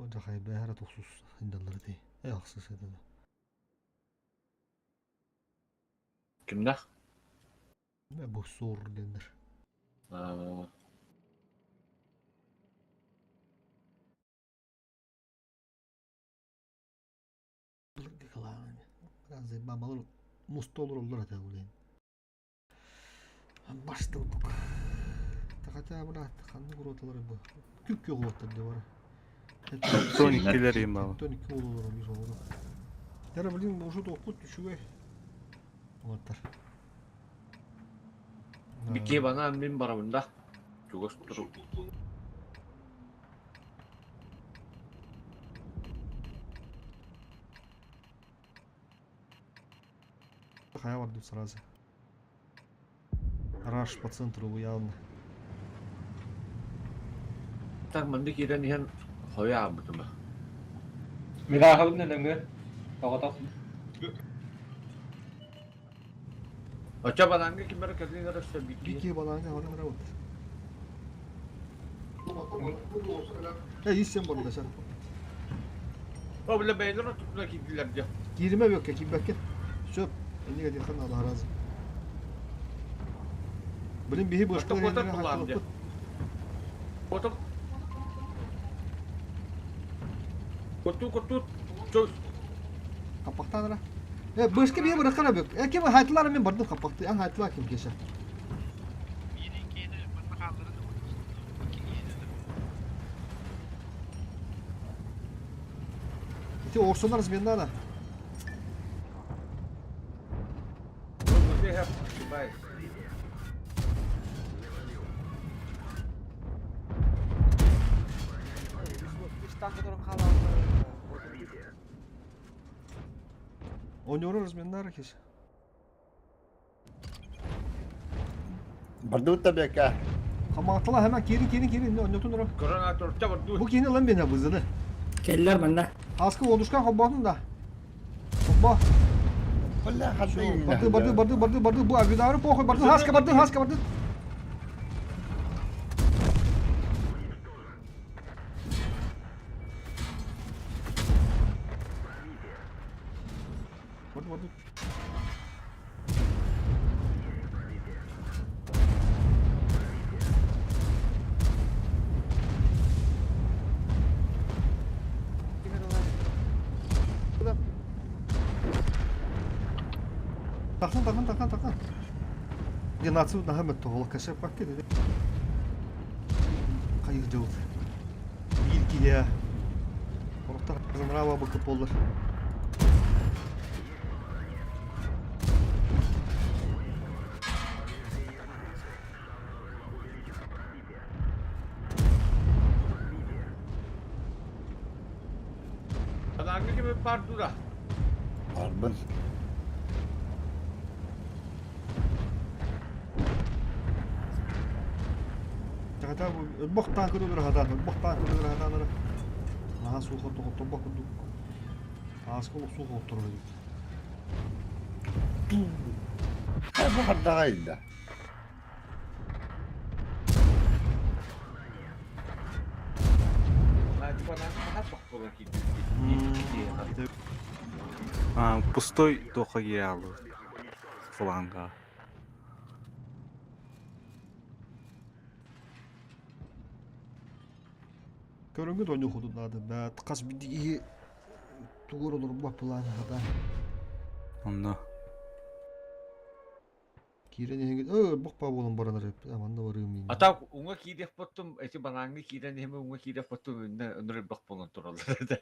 Бу дьахай бэһэрэ тохсус сылдьаллар этэй. Э ахсыс этэ. Кимнээх? Бу сур диэннэр. Былыргы кылаан бабалар муста олороллор этэ ол Баштылбык. Хотя брат, ханнык уроталары бу? Күк уоттар да бар. Тониккилер им Тоникки олорор bir олорор. Яра блин, уже топпут үчүгэй. Олортар. Бикки банан мин барабын да. Чугас турук. Хайа бардым сразу. Раш по центру явно. Так манды киирэн иһэн хойу аабытыма. Милахабын нөҥүө тоҕотох. Оччо бананга ким эрэ кэлин эрэ бикки. Бикки бананга баран эрэ вот. Э, иссен барда sen. О, бля, бэйэлэр ортотуна киирдилэр дьэ. Кииримэ бүөккэ, киирбэккин. Сөп. Иннигэ диэххэ наада разы. Блин, биһи бышка Хотон булаам дьэ. Хотон. Коту, коту. Чөс. Капактан ара. Э, бышка биһи быраххана бүк. Э, ким хайтылар мен бардым капакты. Ан хайтылар ким кеша. Ити орсонар сменнана. Оньорор разменнара кеш. Бардыбыт да бэкэ. Хамаатала hemen киирин киирин киирин онньотун ора. Гранатурча барду. Бу киһини ылан биэнэ бызыны. Келлер манна. Аскы одушка хобботун да. Хоббо. Бля, хатты Барды барды барды барды барды бу авидары похуй барды хаска барды хаска барды. Барды барды. Тахан тахан тахан тахан. Нацию наһаа мөттө кэшеп пакке dedi. Хайыр дьыл. Биир киһи Орохтор нрава быкып боллар. Анаҥҥы кими баар дура? Барбын. Хотя өлбөх таанкы өлөр хатаан, өлбөх таанкы өлөр хатаан Наһаа суох хотторбох курдук. Ааска олох суох хотторор эбит. Бу хардаҕа илдэ. А, пустой туохха киирэ хаалбыт фланга. Көрөнгө оонньуу хотун наада бэт хас биирдии тугур олорбот план хата. Онно. Киирэн иһэҥҥит өө бохпа буолан баран эрэ манна барыым миин. А так уҥа киириэх боттум эти банааҥҥа киирэн иһэмэ уҥа киириэх боттум иннэ ынырык бөх буолан тураллар этэ.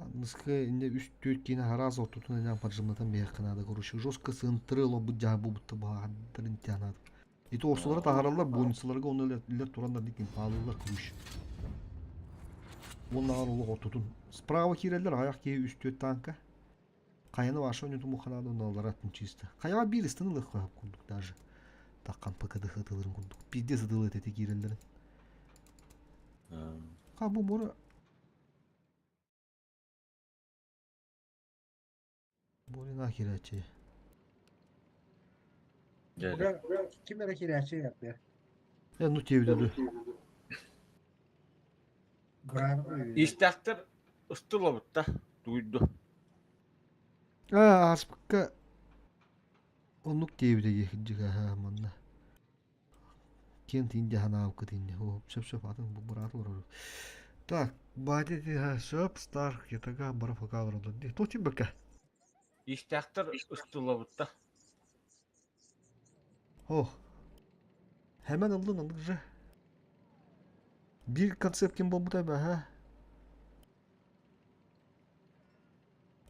Аныскы инне үс-түөрт киинэ араас ортотун инэн поджимнатан биһиэххэ наада короче жестко сыынтыры олорбут дьаһа буолбутта баһаардарын тианаат. Ити орсулары таһаараллар больницаларга онно илэр тураннар дикин паалыыллар короче. Уонна олох ортотун справа киирэллэр аҕыйах киһи үс-түөрт танка. Хайаны ваша онньутун муханаада онно аттын чисто. Хайаҕа биир ыстан ылыахха курдук даже. Таххан ПКДХ ытылырын курдук. Пиздец ытылы эти киирэллэрин. Ха бу мора Борина киирээччи. Дьэ, Ким эрэ кирээччи yapıyor. Э, ну тебе дуу. Истээхтэр ыстылабытта туйду. Аа, ааспыкка оннук диэбитэ дии аһаа манна. Киэн тиин дьаһанаабыккыт инньэ. Оо, сөп-сөп атын бу быраат олорор. Так, батя сөп, стар, ятага, бара фокал олорор дии. Туох тиийбэккэ? Истээхтэр ыстылабытта. Ох. Hemen ыллын оннук же. Биир концепт ким буолбута баһа.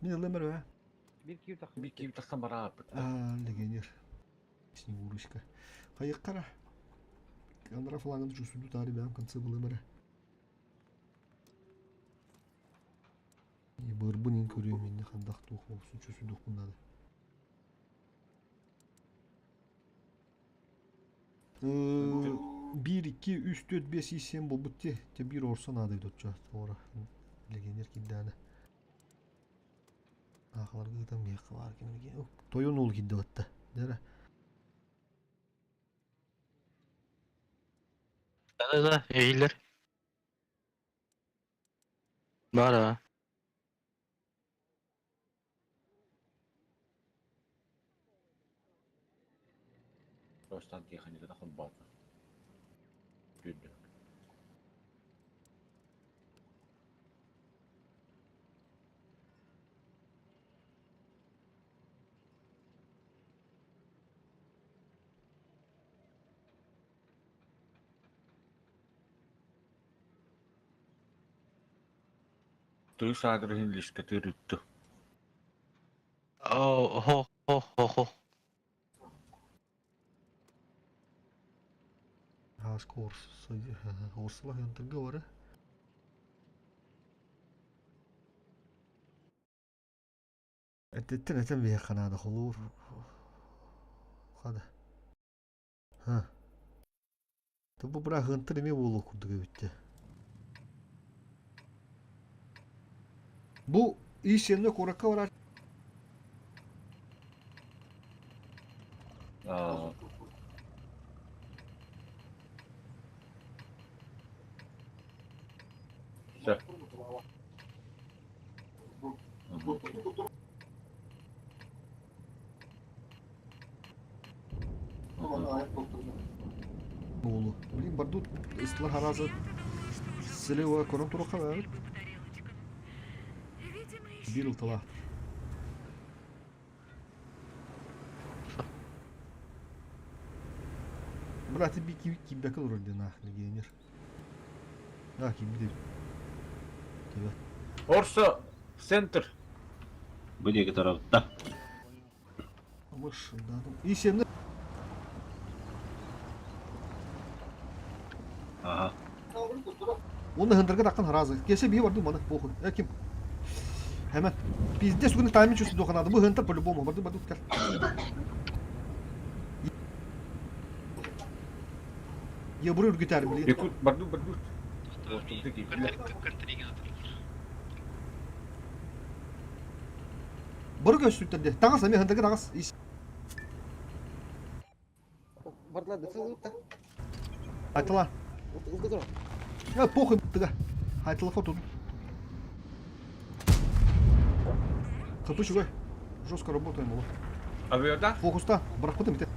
Мин ыллым эрэ. Биир киһи тахсан барааппыт. Аа, легионер. Снегурочка. Хайыхтара. Андра флангын чувствую таары бэм конце было эрэ. Бырбын ин көрүөм инне хандах туох болсун чувствуйдуохпун надо. Биир, икки, үс, түөрт, биэс, сиэн буолбут дии. Дьэ биир орсон наада эбит оччо. Туора легионер киирдэҕинэ. Аахаларга ыытан биһиэхэ баар кимэргэ. Тойон уол киирдэ батта. Дьэ Да-да-да, иһиллэр. Баар Просто тиэхиньикэтэ холбоото. Түүрдүк. Тыы саадыр иһин лискэтигэр үттү. Оо, хо хо хо хо. Ааска орсула хантарга бара. Эттиттэн этэн биһиэхэ наада холуур. Хада. Ха. Бу бырааһынтан эмиэ буолуох курдук эбит дии. Бу ИСН куоракка барар Аа, Сөп. Буолу. Блин, бардут ыстылар хараазы слева көрөн туруохха баар. Биир ылталаах. Брат, би киирбэккэ олорор диэн аах легионер. А, киирбит эбит. Төбө. Орсо, центр. Бу диэки тарабытта. Мыш, да. И сені Аха. Оны хындырга таққан разы. Кесе бии барды маны, похуй. Э, ким? Hemen. Пиздец, бүгін таймин чувствую доханады. Бу хынтыр по-любому. Барды, барды, кел. Ебуру үргүтэр, блин. Якут, барду, барду. Бары көстүттэр Таҕас эмиэ хындырга таҕас. Айтыла. Э, похуй тыга. Айтыла фото. Хапы чугай. Жестко работаем, его. Авиада? Фокуста. Бырахпытым ите.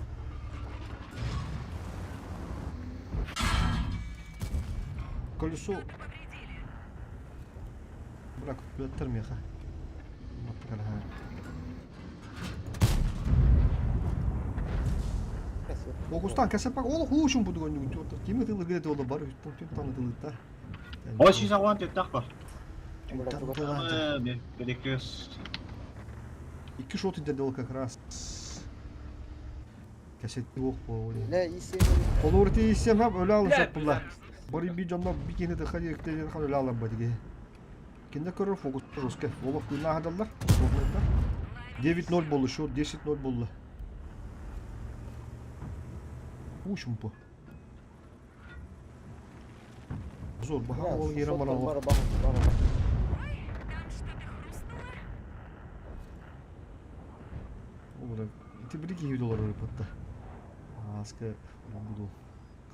Колесо. Брак, бөттер меха. Фокустан кәсеп ол хуушун буду гоню. Кими тылы гыды олы бар, түн таны тылы Ой, сиз ауан теттах бар. Перекрест. Икки шот инде как раз. Кәсет yok bu. Olur tiyisem hep öyle alacak bunlar. Bari bir canla bir kene de hadi ekleyen kan öyle alan badi. Кinde көрөр фокус жестко. Олов күнә хадаллар. 9-0 болду, счет 10-0 болду. Учум по. Зор, баха ол герен бара ол. Олар, ити bir iki доллар өлүп атта. Ааска буду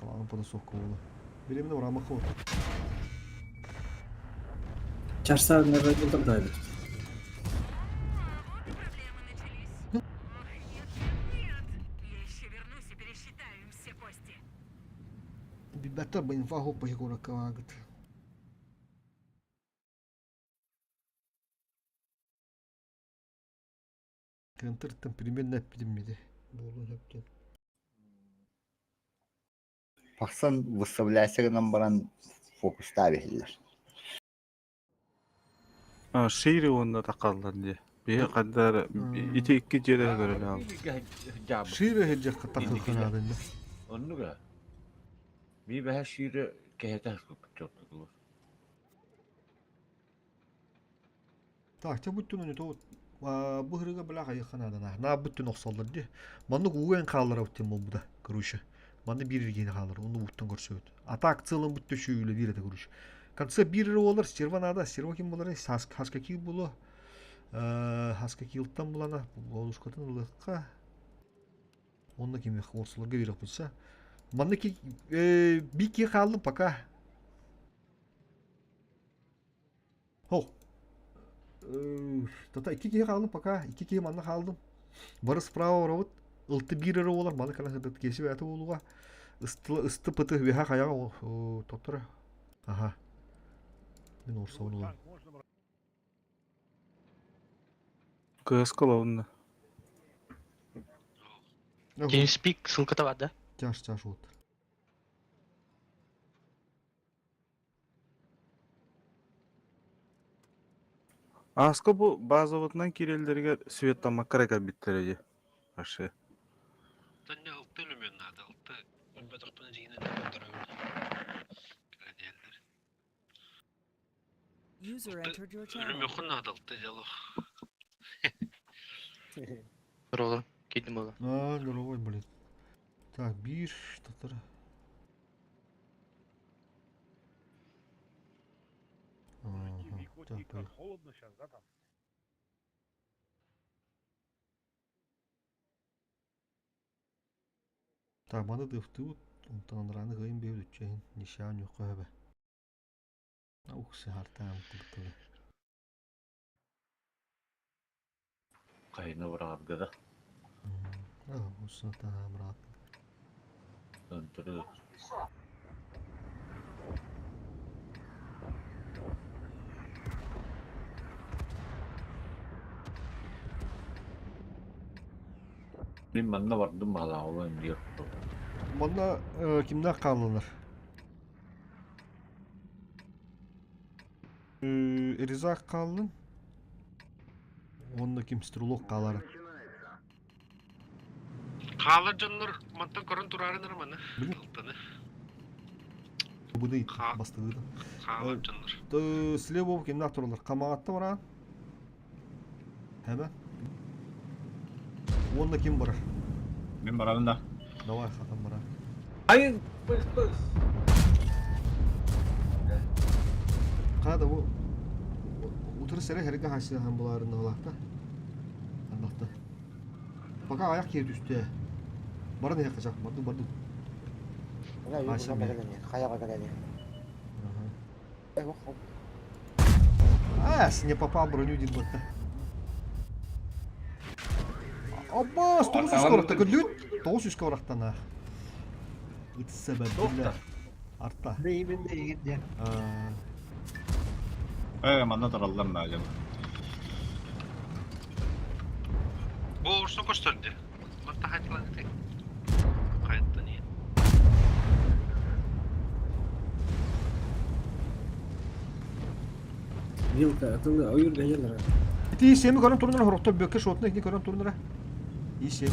калаан потасовка буолла. Беременна урамах вот. Чарса булдum Билбэттэр бу инфа хоп баһы куоракка баагыт. Кыантыртан примерно эппитим миди. Буолуон сөптөн. Тахсан выставляйся гынан баран фокустааб иһиллэр. А, шире уонна тақаллар дии. Биһи хандар ити икки дьиэлэ көрөлөөх. Шире хеджекка тахыханаадынна. Оннуга. Би бэһэ шире кэһэтэ чоттулар. Так, те бүттүн оны то бу хырыга била хайыханаадана. На бүттүн охсоллар ди. Маннык угуэн хааллар тем болбуда, короче. Манны биир иргени хаалар, оны буттан көрсөбүт. А так целом бүтті шүйілі биир это, короче. Конце биир олар, стерва надо, стерва ким болар, хаска кил боло. Хаска килтан булана, болушкатын ылыққа. Онна ким орсуларга бирек булса. Манны ки бики хааллым пока. Хо. Тата икки киһи хааллым пока, икки киһи манна хааллым. Бары справа барабыт. Ылты биир эрэ буолар, маны кэлэн сырдат киэси бэйэтэ буолуга. Ысты ысты пыты үөһэ хайаҕа тоттора. Аха. Мин орсобун улам. Кыаска олонна. TeamSpeak ссылката бар да? Тяж тяж вот. Ааска бу базабытынан киирэллэригэр светтаммакка эрэ кэлбиттэрэ дии. Вообще. Төннө алты өлүмүөн наада. Алты өлбөтөхпүнэ дьиҥинэн да көрдөрөбүн. Кэлэниэллэр. User Алты entered your channel. өлүмүөххүн наада алты дьолох. Здорово. Киирдим буолла. А, здоровый, блин. Так, биир татара. Ага, так, поехали. Холодно сейчас, да, там? Так, маны дыфтыбыт, онтон анараны кыайын биэбит үччэһин, нишаан юхха хөбө. Уксы хартаам кубтылы. Хайына быраҕарга да. Усuna таамраат. Өнтөрө. Мин манна бардым баһалаабын диир. Манна кимнээх хааллылар? Резак хааллын. Уонна ким стрелок хаалара. Хаалар дьоннор мантан көрөн тураарын маны. Билин Алтаны. быны Ха. бастыгыда. Хаалар дьоннор. Слева кимнээх тураллар? Хамаҕатта бараан. Хэмэ. Уонна ким барар? Мин барабын да. Давай хатан барар. Айын пыс пыс. Хада бу утары сэрэ хэргэ хасыахан буларын алаахта. Аннахта. Пока аяк киһи түстэ. Баран иһэ хачах, барды барды. А, не попал броню дин батта. Аббас, 900 корохта көрдүт? 900 корохтан Ытсаба бля. Арта. Э, манна тураллар наадьа. Бу орсо көстөрдө. Манта хайтылан Хайттан иһин. Вилка, атылы ойур гаялара. Ити семи көрөн турунара хорохтор бөккө шотна ити көрөн турунара. И семи.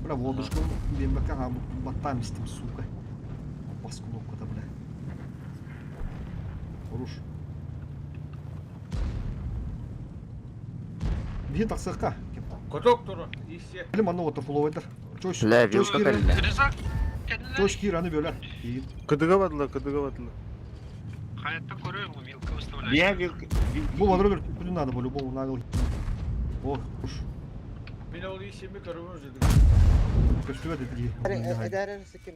Бля, водушку бембекка ха баттаам истим, сука. Бас кнопката, бля. Хорош. Биһин тахсыахха. Коток турар. Иссе. Билим анна ота фуловайдар. Чойс. Лэ, Чойс вилка киир. кэллэ. Резак кэннилэр. Чойс киир аны бөлөр. Игит. Кыдыга бадыла, кыдыга бадыла. Хайаттан көрөм вилка выставляю. Бия вилка. Бу бадры күнүн надо по-любому нагыл. О, уж. Мин ол исеми көрөмүн жыдым. Көстүбэт ити киһи. Эдэр сиким.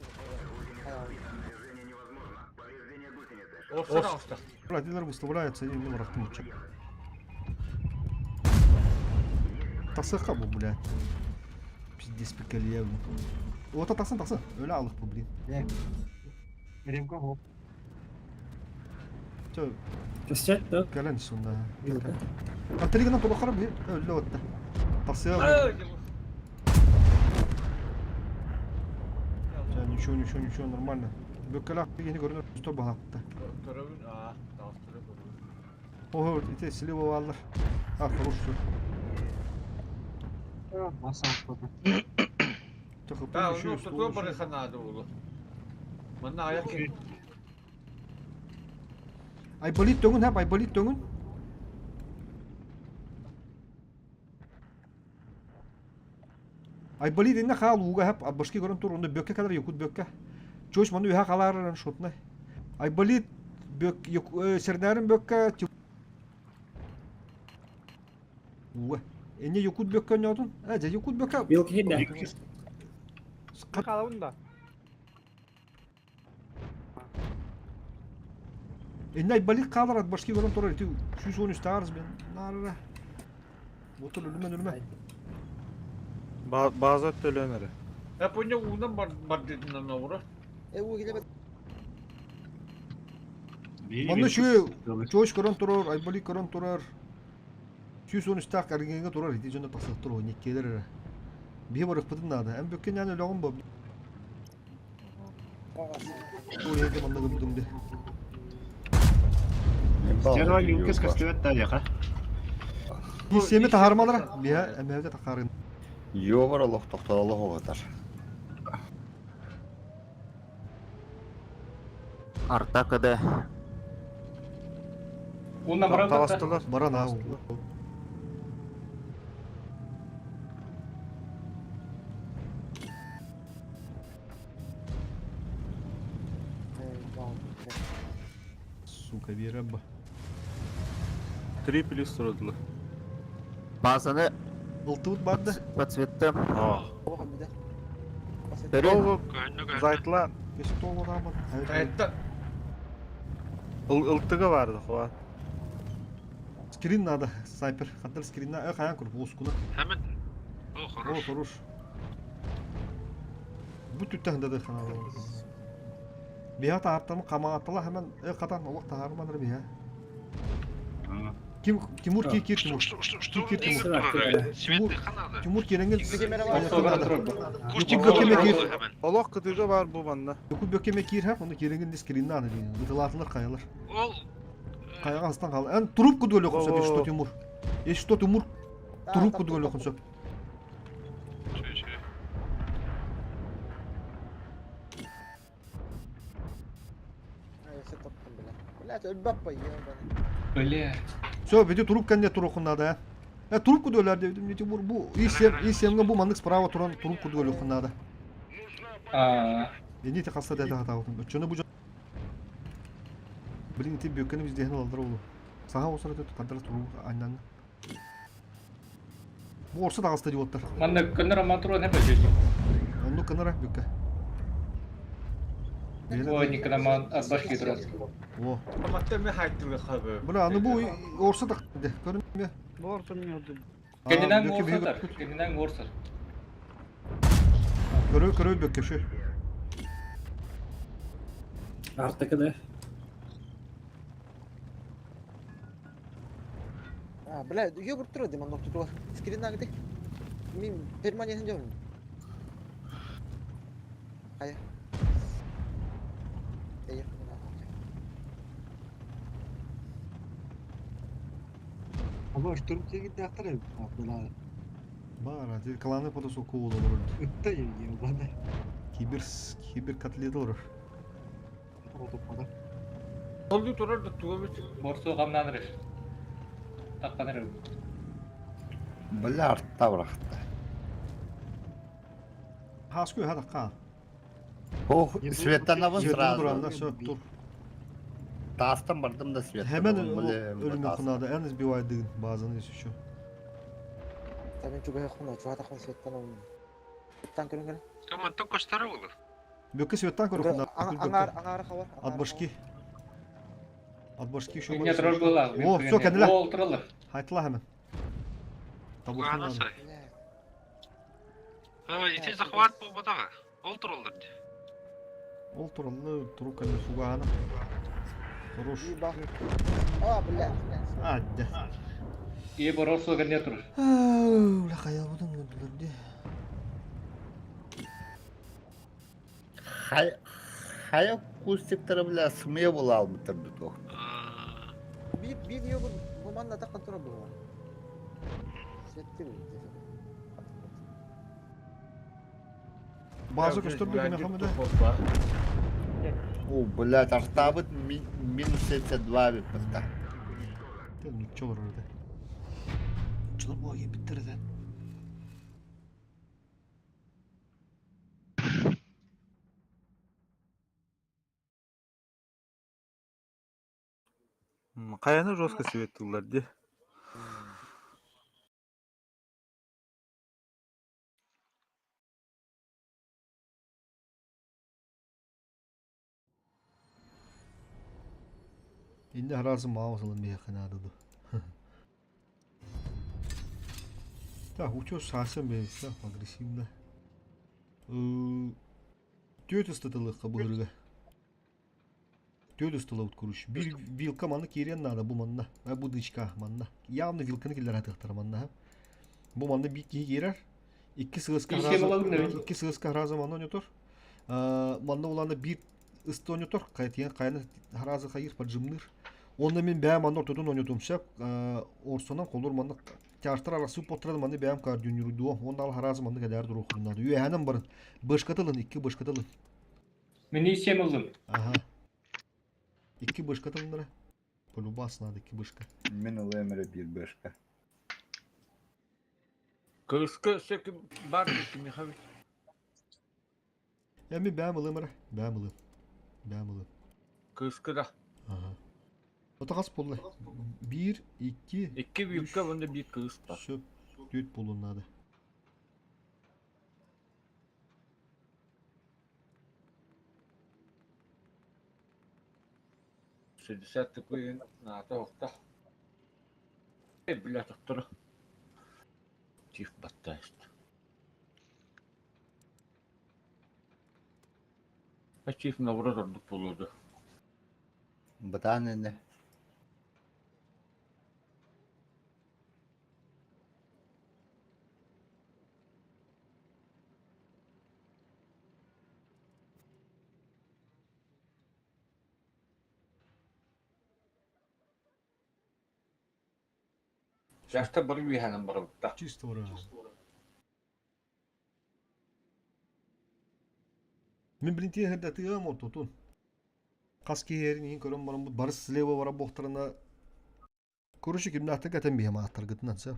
Орсор аҕыста. Братилар выставляются, и не барахтым. Тасыха бу, блядь. Пиздец пикалия. Ота тахсан тахсан. Өлө алых бу, блин. Ремко хоп. Чё, Кесчет да? кэлэн сонда. Вилка. Атригынан тулахара бир өллө отта. Тахсыа. Чё, ничего, ничего, ничего, нормально. Бөккелах дегени көрүнөр сто бахатта. Көрөбүн, аа, таҕыстара көрөбүн. Ого, ите слива валлар. А, хорош всё. Да, ну тутуа барыха наада буолу. Манна аяк киһи. Айболит төҥүн хап, айболит төҥүн. Айболит инне хаал ууга хап, башки көрөн тур, онно бөккэ кэлэр якут бөккэ. Чуоч маны үһэ халааран шотнай. Айболит бөк сэрнээрин бөккэ ууга. Энне якут бөккэ онньоотун. Э, дьэ якут бөккэ. Вилка хиннэ. Халабын да. Энне айболит хаалар башки көрөн турар ити 113 таарыс мен. Нарара. Мотор өлүмэн өлүмэ. База төлөөн эрэ. Э, пуня уунан бардытынан оҕура. Манна үчүгэй Чуоч көрөн турар, Айболит көрөн турар. 113-таах аргыҥҥа турар, ити дьоно тахсыах туруо, никкиэлэр эрэ. Биһи барыахпытын наада. Эн бүккэ ньаан өлөҕүн бо. Ол иһирдьэ манна гынным дии. Стерва Люкас көстүбэт да диэхэ. Сиэми таһаармалара. Биһэ эмэһэбитэ тахаарын. Йобар олох тохтолох оҕотар. Арта КД. Уонна баран да Таҕыстылар. Баран аа. Сука, Вера б. Три плюс турдулар. Базаны Ылтыбыт барды. подсветтым. Аа. Бери. Ол Көһүннэ көһүннэ. Зайтлан Кесик тоҕо Айтта. ылтыга барды хуа. Скрин надо, снайпер. Хантар скрин на. Э, хаян курп, оскуна. Hemen. О, О, хорош. хорош. Бу түттэн да хана. Биһа таһартан камааттала hemen э катан олох таһарманыр биһа. Ким Тимур ки кир Что, Тимур. что, что, что Кир не Тимур. турар? Светлый ханады. Тимур киренгел. Кустик Якут бөкеме кир. hemen. Олох кытыга бар бу манна. Якут бөкеме кир ха, оны киренгел скрин надо дейин. Бытылатылар каялар. Ол Каяга астан кал. Эн трубку дөлө хомсо Во-во. что Тимур. Если что Тимур трубку дөлө хомсо. Чө, чө. Бля. Все, веди трубка не трубку надо. Э, трубку дөлөр дедим, Тимур бу ИСМ бу маннык справа туран трубку дөлө надо. А, Эни те хаста дәдә хата отын. Чөне бу Блин, ти бөккәне биз дәһен алдыр улу. Саха осыр өтө кадыр туру аннан. Бу орса да хаста дип оттар. манна көннөр аматур не бөжөй. Онну кынара бөккә. Ой, никогда башки турар. О. Аматта мен хайттылы хабы. Бuna аны бу орса да көрүнмө. Кенинен орсатар, кенинен орсар. Көрө көрө бөккә шө. Арта КД. Бля, ёбур тура диман нокту Скрин нагды. Мин перманент жом. Хая. Эйе. Бара, ти кланы потом соку olur. Кибер кибер котлет olur. Толду турар да туга бит. Борсу камнаныр. Такканыр. Бля артта бырахта. Хаску хада ка. Ох, светанабын сразу. Туранда все тур. Таастан бардым да свет. Hemen ölümü kınada en избивает дигин базаны еще. Табын чуга хона, чуга тахын светтан. Тан көрүн көрүн. Мантан көстөрө olur. Бөккө светтан көрөхүн Аңар аңары хабар. От башки. От башки еще Не турар была. О, все, кәнелә. Ол туралар. Хайтла hemen. Тугана Табылсын. сай. Ити захват болбатаға. Ол тураллар. Ол тураллы туру кәне фугана. Хорош. А, бля. Адда. Ие борор суга не турар. Ла хаябыдың öldürdü. Хайа кустиктара, бля, сымыя була албыттар бит Bir bir yogur bu manna takkan tura bu. Сетти бу. База көстөрдү гене хамыда. О, блядь, артабыт минус 72 бит Тел нучча бар orada. Нуччалар буга биттер да. Каяны жестко светтылар ди. Инде харазы маусылы механады. Так, учёс сасым бейсе агрессивно. Төт ыстытылыққа бұғырға. Төт ыстылы куруш. Bir вилка манны кирен надо бу манна. А бу дычка манна. Явно вилканы келер атықтар манна. Бу манна bir кихи керер. Икки сығыска Икки Икки сығыска харазы манна ойнотор. Манна уланы bir ысты ойнотор. Кайтиян кайны харазы хайыр поджимныр. Онда мен бәм манна ортодон ойнотум шап. Орсонан колор манна тяжтар арасы потрады манны бәм кардюнюрду. Онда ал харазы манны кәдәр дуру хуннады. Үйәнен барын. Бышкатылын, икки бышкатылын. Мени сем ылдым. Ага. Икки бышкатылыннара. Полюбас надо икки бышка. Мен ылымыры бир бешка. Кырыскы сөкү бар Михаил. Я мен бәм ылымыра. Бәм ылым. Бәм ылым. Кырыскы да. Ага. Отағас болду. 1, 2, Икки вилка онда бир кырыс бар. Сөп, төт болунады. Шестьдесят такой на то Бля, тоқтыры. Тих баттайст. А чиф наоборот ордук болуду. Бытан эне. Жашта бір үйханын барыбытта. Чисто ура. Мен билин тиэ хердэ тыам ортотун. Қас киһэрин иһин көрөн баран бу барыс слева бара буохтарына көрүшү кимнаахтык этэн биһэм ааттаргытынан сэ.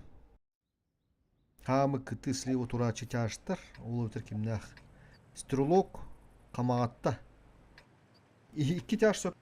Хаамы кыты слева тураачы тяжтар, ол өтер кимнаах. Стрелок камаатта. Икки тяж сөп.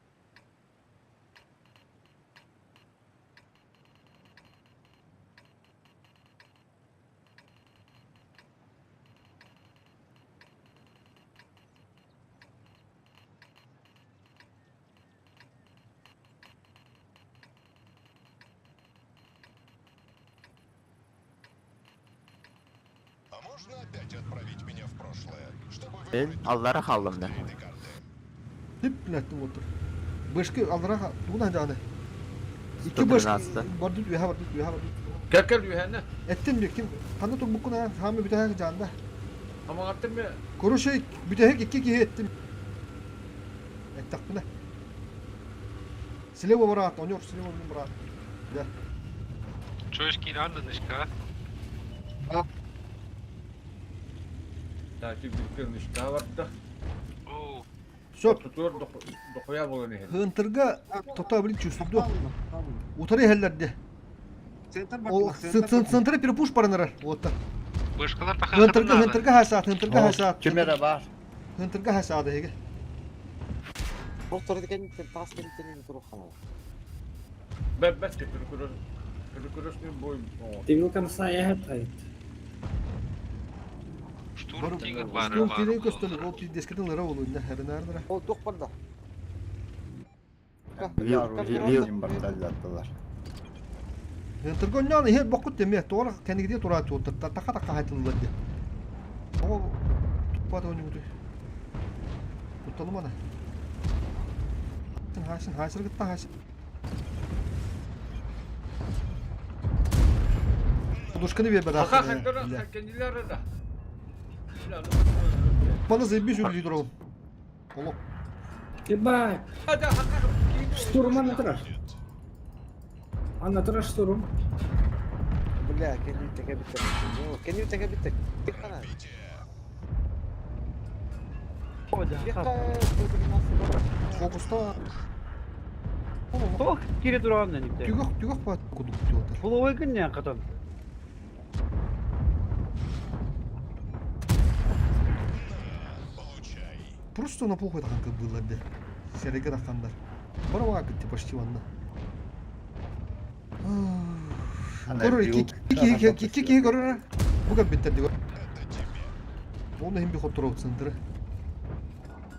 Мен аллара қалдым да. Хип билеттим отур. Бышкы алдыра тугунан жааны. Икки бышкы 113. бардыт үһэ бардыт үһэ бардыт. Кәкәл үйханы. Эттим бе ким ханна турбуккуна хаамы бүтэһэ жаанда. Амағаттым мен Короче, бүтэһик икки киһи эттим. Эттахпына. Слева брат, онёр слева брат. Да. Чуешь кираннышка? Тати бүткөн ишка барда. О, Сөп. Тутур дохуя болан ехен. Хынтырга тота билин чувствуду. Утары хеллерди. Центр О, центре перепуш барынырар. Вот так. бышкалар Хынтырга хынтырга хасат, хынтырга хасат. Кемера бар. Хынтырга хасат эге. Доктор деген тас кенттен туру хана. Бәбәт перекурочный бой. Ты вилкам сая хатайт. Штурм Тигр баара Штурм баар Тигр буолуохтаах. көстөлүк, ол пиздескитин ылара болуунна, эренаардара. Ол туох барда? Барда. Тыргонньоон иһэр боккут демиэ, туора кэнигидиэ тураат туоттар, таха таха хайтыллар диэ. Оҕо туппат оонньугутуй. Кутталымана. Хайсын, хайсыр гытта хайсын. Подушканы биэрбэт Хака хаккара кенилер да. Маны заебись үрдүү турабын. Олох. Ебать! Hadi хака. Штурм анна Анна турар штурм. Бля, кэннибит тэгэ бүттэ. Кэннибит тэгэ бүттэ. Тик хана. Фокуста. Ох, кире туран нипте. Түгөх түгөх бат кудук туотар. Фуловой күн катан. Просто на похуй тахан было де. Сереге тахандар. Бара гытты почти ванна. Көрөр ики ики ики ики көрөр. Буга биттер диго. Оны хим би хотур центры.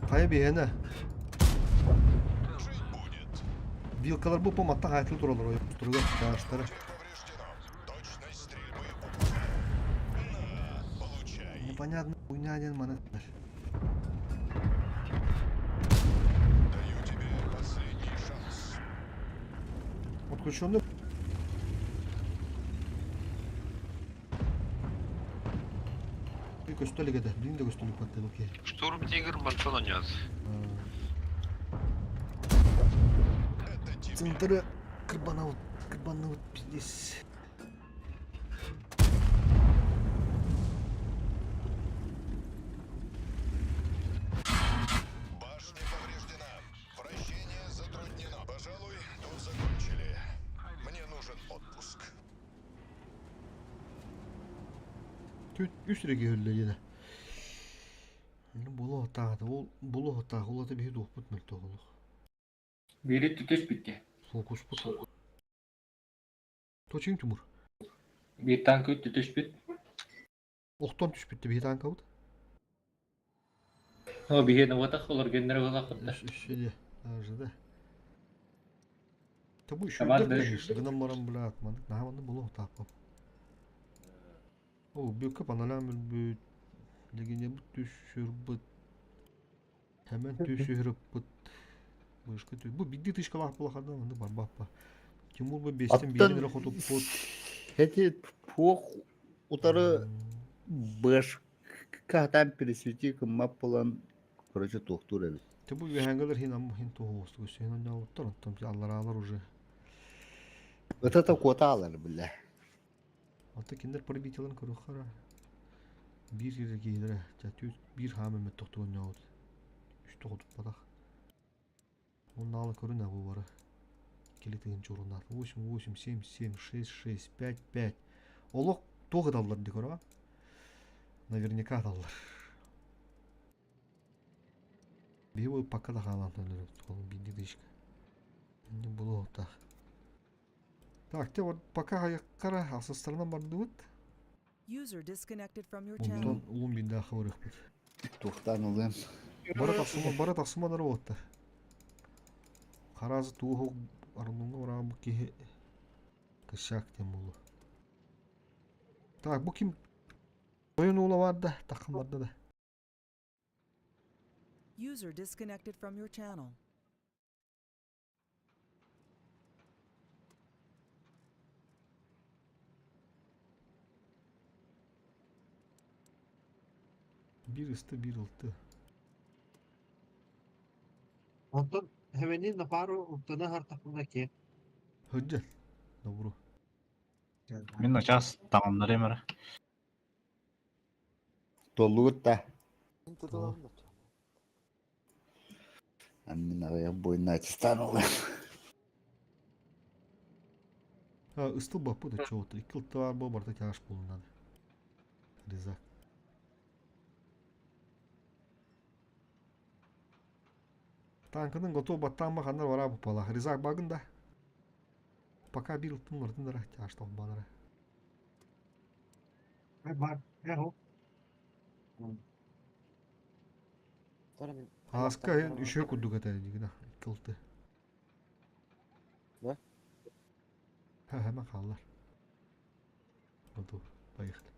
Кая бихене. Вилкалар бу поматта хайтыл туралар ой. Туруга тааштары. Непонятно хуйня один манат. Отключенный. Көстөлүк эде, билин да көстөлүк бат окей. Штурм Тигр мантан оняз. Центры кырбанабыт, кырбанабыт пиздец. Түт үс реге хөллө еде. Болу отаады, ол болу отаады, ол ата биһи дуохпут мөлтө олух. Бири түтүш битте. Фокус бут. Точин Тимур. Bir танк түтүш бит. Охтон түшпүттү биһи танкабыт. О, бихе наватах олар геннер голакытта. Үс даже да. Та бу еще Команда. конечно, гынан баран бля атмадык. Наһаманды болу отаап. О, бүккө паналам бүт. Легене бут түшүр бут. Hemen түшүр бут. Бышкы тү. Бу бидди тышкалах булахадан онды бар баппа. Тимур бу бестен Аттан бирин хотуп бут. Эти пох утары бэш катан пересвети маппалан короче тохтур эбит. Те бу вехангалар хин ам хин тухосту. Хин онда оттар оттам аллар уже. Вот это коталар бля. Ата киндер пробитияларын көрөхара. Бир жерге кейдіре. Жа бир хамы тоқтуын яуд. Үш тоғытып падақ. Оның алы көрін абу бары. Келетігін чорунар. 8, 8, 7, 7, 6, 6, 5, 5. Олық тоғы даллар дек ора. Наверняка даллар. Бейбі пока да қалан бинди дышка. Не было так. Так, те вот пока аяққара асыстарынан барды бұд. User disconnected from your channel. Онтон улун бинде ахы бит. Тухтан улым. Бара тақсыма, бара тақсыма нары отта. Қаразы туғы арнуңа ора бу кихи кышак тем болу. Так, бу ким? Ойын ула бар да, тақым бар да. User disconnected from your channel. Бир ысты, бир ылты. Онтон хевени напару уптана хартахмына ке. Хөджел. Добро. Мин начас тамамнар эмер. Толугут та. Тутулам. Амин ая бойна чистан улым. А, ыстыл бапы да чоғыты. Икки ылты бар бу барда тяж болунады. Резак. Танкының готов баттан бақандар бара бұпала. Резак багын да. Пока бир ылтын бардын дара тяж банара. Бар. Эхо. Τώρα мин Ааска үчүгэй курдук этэ дигина кылты. Да? Hemen хааллар. Готов. Поехали.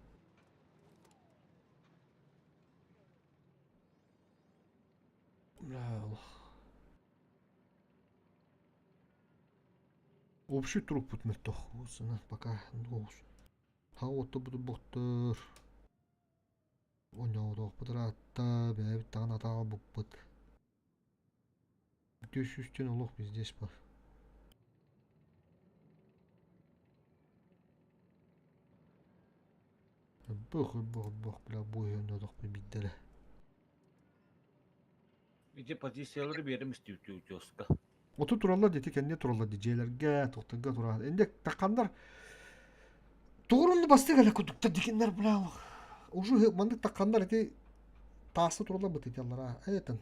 Бля, Общий труппут мөлтөх. Осына пока оҕус. Хаҕа оттор. Оонньоотохпут ыраатта, бэйэбит даҕаны атаҕа буппут. Бүтүө сүүстэн олох пиздец бар. Бөх, бөх, бөх, бля, бу оонньоотохпут биирдэрэ. Ити позициялары биэрим истиутиуска. Оту тураллар дии, кэнниэ тураллар дии, дьиэлэргэ, туохтарга турар. Инде тахханнар тугурунну бастык эле кудуктар дикиннер бля. Уже маннык тахханнар ити тааста тураллар быт италлара. Этен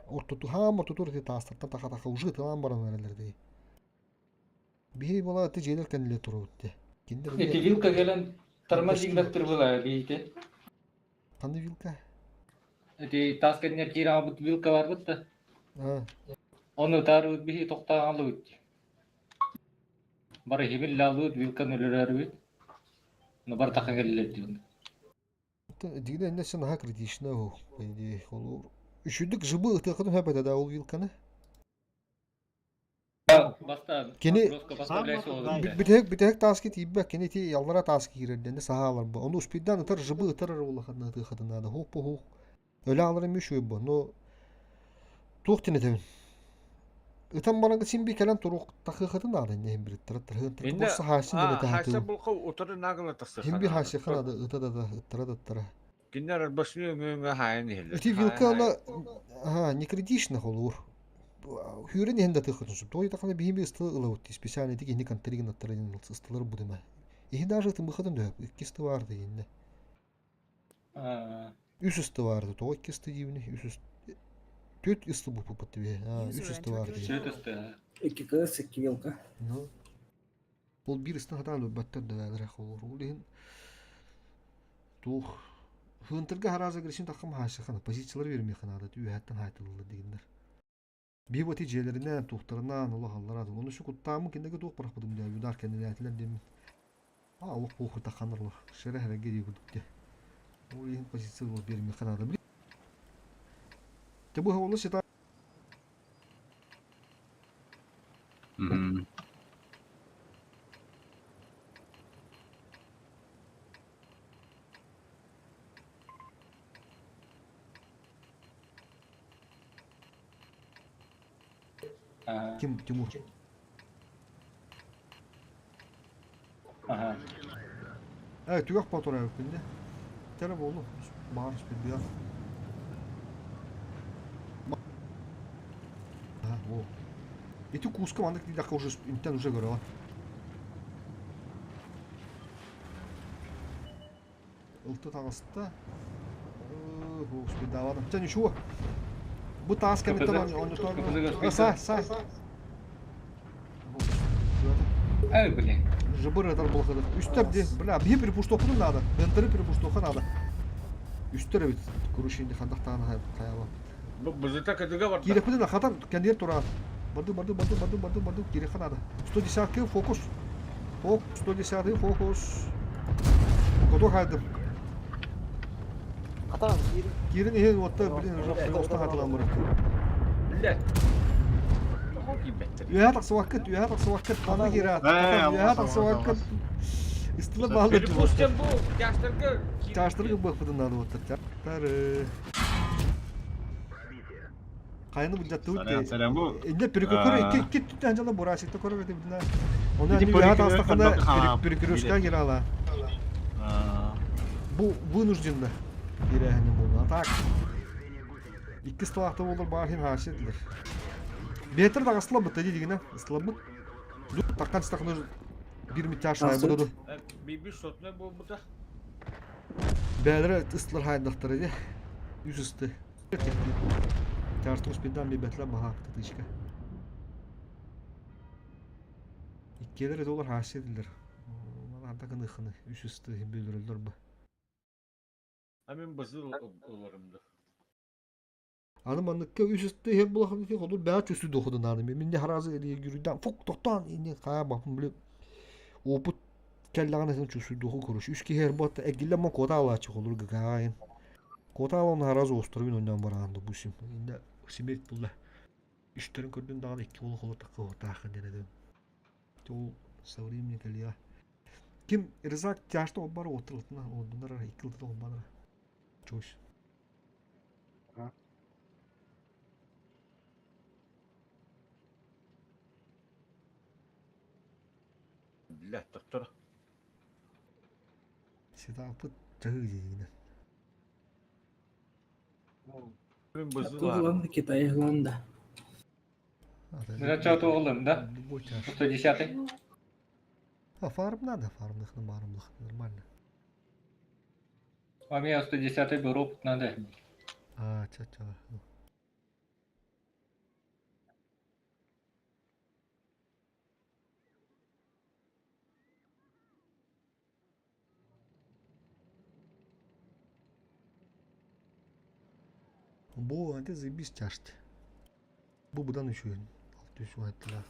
ортоту хаам ортотур ити таастартан таха-таха уже тылаан баран эрэллэр дии. Биһи була ити дьиэлэр кэнниле турабыт дии. Киндер Ити вилка кэлэн тормозиглаттыр была биите. Ханны вилка? Ити таас кэннигэр киирэн аҕалбыт вилка барбыт да. Ону таарыбыт биһи тохтоон алыбыт. Бары хибиллаалыбыт вилканы өлөрөрүбүт. Но бар тахан кэллилэр диэн. Дигинэ иннэ сен наһаа критично по идее. Ол үчүдүк жыбы ытыахын хөп да ол вилканы. Кини бүтэһик тааска тиийбэт, кини ити аллара тааска киирэр диэн саһаалар бу. Ону успейдаан ытар жыбы ытар эрэ улаханна ытыахатын наада. Хух бу хух. Өлө аалар эмиэ үчүгэй бу. Но туох диэн этэбин? Ытан баран син би кэлэн турук тахыахатын наада инне иһин бириттэр Инне Просто хаасин диэн этэ хааса хатыыбын. булка утары нагла тахсыха Хин би наада. хаасыха наада ыта да да ыттара да ыттара. Кинилэр арбасыны өҥө-өҥө хаайан иһэллэр. Ити Хаайан вилка хаайан. ана не критично холуур. Хүүрэн иһин да тыхытын суп. Той тахана биһими ыстылы ылабыт. Специально ити киһини контригин аттарын ыстылар будума. Иһи даже тымыхатын дөһөп. Икки ысты барды инне. Үс ысты барды. Тоҕо икки ысты диибини? Үс ысты. Түөрт ысты буппут тебе. Үс User ысты entered your барды. Түөрт channel. ысты. Икки кыыс, икки вилка. Ну. Ол биир ыстан хатаан өлбөттөр да холуур. Ол иһин туох Хынтырга харааза гришин таххам хаашахана позициялары бермиэхэ наада үөһэттэн хаайтылыллар дигиннэр. Биһи бу ити дьиэлэринэн, туохтарынан олох аллараа Ону шу куттааммын кинилэргэ туох бырахпытым дии удар кэннилээтилэр диэммин. А олох похуй тахханнар олох. Шере хэрэг дии курдук дии. Ол иһин позиция олох биэримиэхэ наада. Те бу олус сита Тим Тимур. Ага. Э, түгэх ботур эбиппин Тере буолу. Баар спидбиар. О. Ити куска маннык диэтэххэ уже интен уже көрөҕүн. Ылты таҕыста. Спидавадым. Чэ, ничего. Бу таас кэнниттэн оонньотор. Са, са. Эй, блин. Жыбыр ытар булхады. Үстер ди, бля, биһи перепуштуохпутун наада. Ынтыры перепуштуохха наада. Үстер эбит. Курушинди хандахтаана хайаба. Бу бузыта кытыга барда. Киирэхпитин хатан кэнниэр тураат. Барды, барды, барды, барды, барды, барды, киирэххэ наада. 110 фокус. Фок, 110 фокус. Готов хайдым. Хатан киирин. Киирин иһин уотта, блин, уже устан хатылан барар. Блядь. Тоҕо киирбэттэр? Үөһэ тахсыбаккыт, үөһэ тахсыбаккыт, манна киирээт. Ээ, Үөһэ тахсыбаккыт. Истилэ бааллар Перепустим бу тяжтарга Чаштырга быахпытын наада буолтар. Тары. Хайаны былдьаттыбыт Сарайан сарайан бу. Инде перекрестка икки икки түттэн дьала бурасикта көрөр этибитинэ. Оны Ити ани үөһэ таастахына перекрестка перекрестка кире ала. Бу вынужденно кирээһини буолла. А так икки столаахта буолар баар хин хааши этилэр. Бетер даҕаслабыт дии дигинэ ыстылабыт. Таххан стахны бир митяш хайбыт Биби сотна буолбута. Бээлэрэ ыстылар хаайдахтара дии. Үс ысты. Тартус пидан бибэтлэ баһаак тытычка. Иккиэлэр это олар хаасси этилэр. Манарда кыныхыны үс ысты бүлөрөллөр бу. А мин бызыл ыларым да. Аны манныкка үс ысты иһэр булахын холур бэҕэ чүсү дохудун аны мин де харазы гүрүдэн фук тохтоон ини хаа бапын биле опыт кэллэҕин этин чүсү доху көрүш үс киһи эрбот эгиллэн мон кота алаачы холур гыгаайын кота алан харазы осторбин оннан бараан допустим инде смерть булла үстерин көрдүн даҕаны икки уол холур такка отаахын дэнедин ол со временем кэлиэ ким рызак тяжто оббар оттырылтына олдунар икки ылтына оббанара чуш Бля, доктор. Сетаппыт чаһыы диигинэн. Мин бызыл Ылан Китай ылан да. Сначала ылым, да? 110-й. А фарм надо, фармных на мармлых, нормально. А мне 110-й был опыт надо. А, ча-ча. Бу ante заебись тяжти. Бу будан еще 600 айттылар.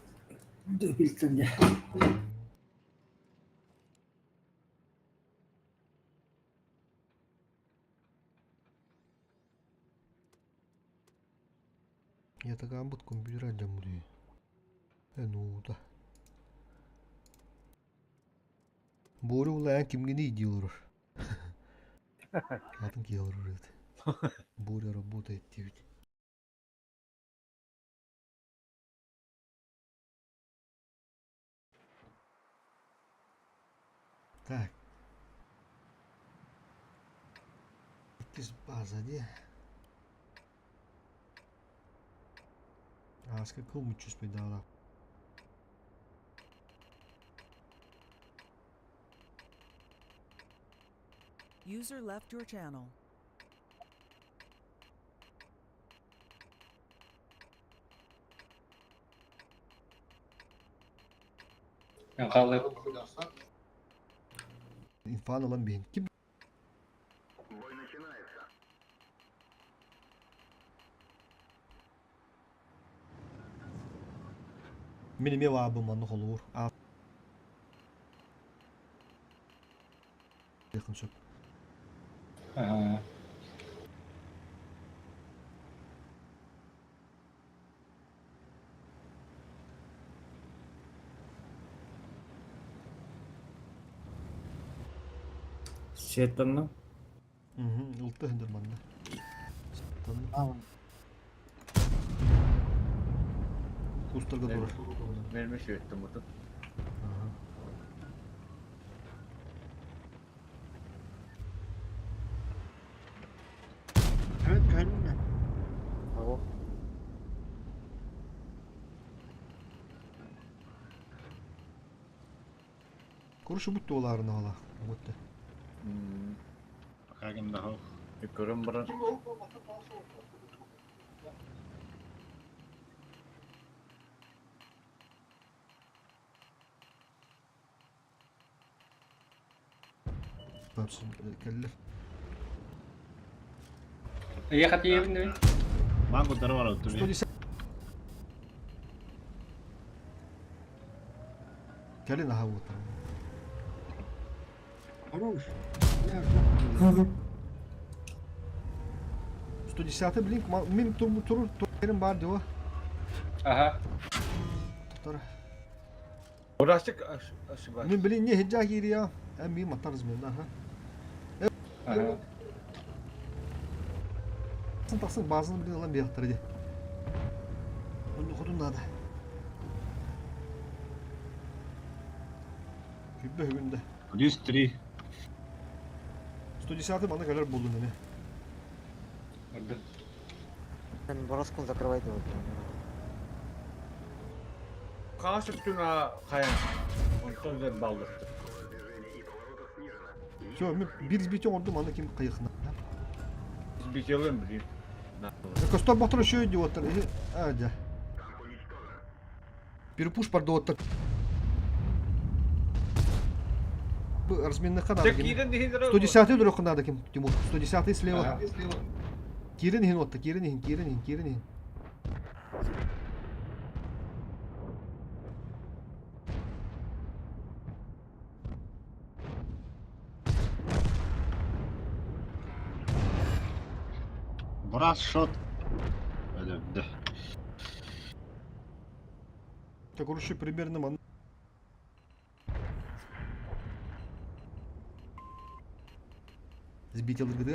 Дөпүлтэн дэ. Я такая бут компьютера дьамри. Э ну да. Бору улаан кимгини диолор. Атын киэлор үрүт. Боря работает девять. Так. Иккис база дии. Ааска кыл мүччүспүйдаалаах. User left your channel. Мен қалай Инфан ылан биһин. Ким Мин эмиэ баабын манна холуур. Аахын сөп. Ага. Сеттанна. Ылта хындыр манна. Сеттанна. Кустарга турар. Мен шөттüm бутун. Evet gördün mü? Курушу бут туолаарына ола. Бутта. Пока ким да хоқ. Көрөн баран. Тапсын кэллэр. Ехать ебін Ман кутары бар отты. 110. Кэлин аха уотар. Хорош. 110 блин, мин тур тур турым бар дио. Ага. Тур. Урасык ошибаюсь. Мин блин не хиджа кирия. Эм ми матар змен аха. Ага. Тақсын тақсын базын блин алам бияқтар ди. Оны ходун надо. Күббе бүгүндө. 103. 110 мана кэлэр булдун эме. Мен бороскун закрывай деп Қағаш үстін қаян. Онтон зер балдықты. Все, мен бир сбитен ордум аны ким кайыкна. Бителем блин. Костор ботор еще идиоттар. А, да. Перепуш пардоттар. Разменныхха надо ким. 110-й өлөрөххө надо ким, Тимур. 110-й слева. Киирин иһин отта, киирин иһин, киирин иһин, киирин иһин. Брас шот. Өлөрдө. Так, короче, примерно ман... Сбить ЛГД.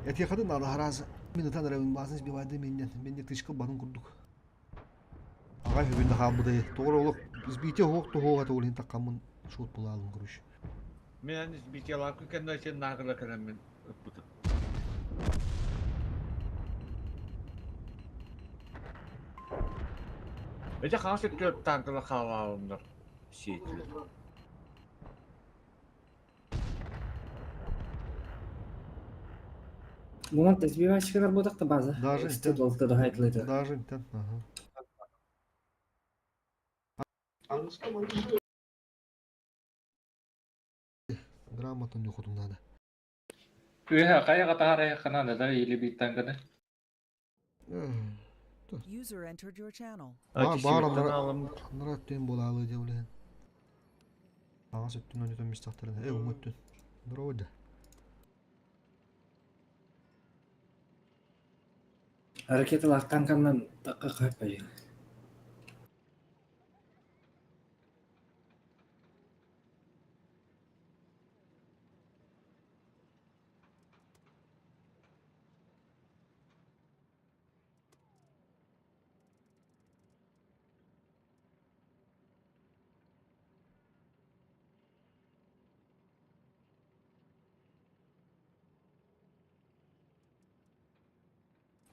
Этиэхэ надо харазы. Мин ытан эрэбин баасын сбивайды миннен. Мен тычка банын курдук. Аҕай бүгүн да хаалбытай. Тоҕо олох сбитие оһох тоһуоҕа тоҕо иһин таккаммын шот булаалым короче. Мин аны сбитиялаакы кэннэ сен наагыла кэлэммин ыппытым. Эти хаҥас өттүгэр танкалар хаалаалыннар сиэтилэр. Бунан сбивальщиктар буолтах база. Даже Студолта дохайтлыты. Даже ага. Грамотно нюхотум надо. Үһэ хайаҕа таһаарайахха наада да или биир танканы. User entered your channel. Баар баар анара өттүн буолаалы дьэ улэһин. Аҕас өттүн ойнотон мистахтарын э уҥа өттүн. Здорово да. Ракеталаах танканан такка хаппайын.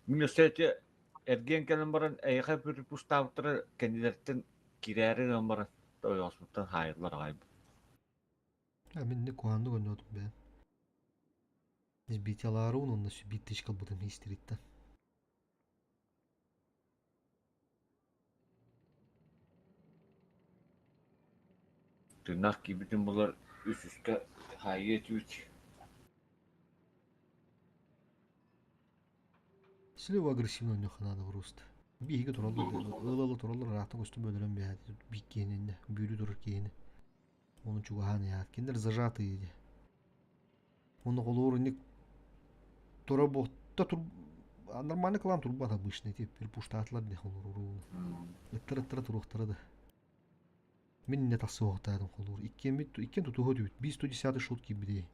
Мин өссө ити эргиэн кэлэн баран эйиэхэ перепустаабыттара кэннилэриттэн кирээри гынан баран ойоҕоспуттан хаайыллар аҕай. А мин не куһааннык ойноотум бэйэм. Сбитиялаарыбын уонна биир тычка ылбытым истириттэн. Тыыннаах киирбитим буоллар үс-үскэ хаайыы этибит. Слева агрессивно ойнуохха наада просто. Биһиги тураллар, ыал-ыала тураллар, ыраахтан көстөн бөдөрөн биһээт биир киһини бүүрүү турар киһини. Ону чугаһаан иһээт. Кинилэр зажатые дии. Уонна холобур инник тура буотта тур нормальный клан турбат обычный тип перепуштаатылар дии холобур ыттара ыттара туруохтара да. Мин иннэ тахсыахтаатым холобур. Иккиэн иккиэн тутуһа түбүт. Биир 110 шот киирбитий.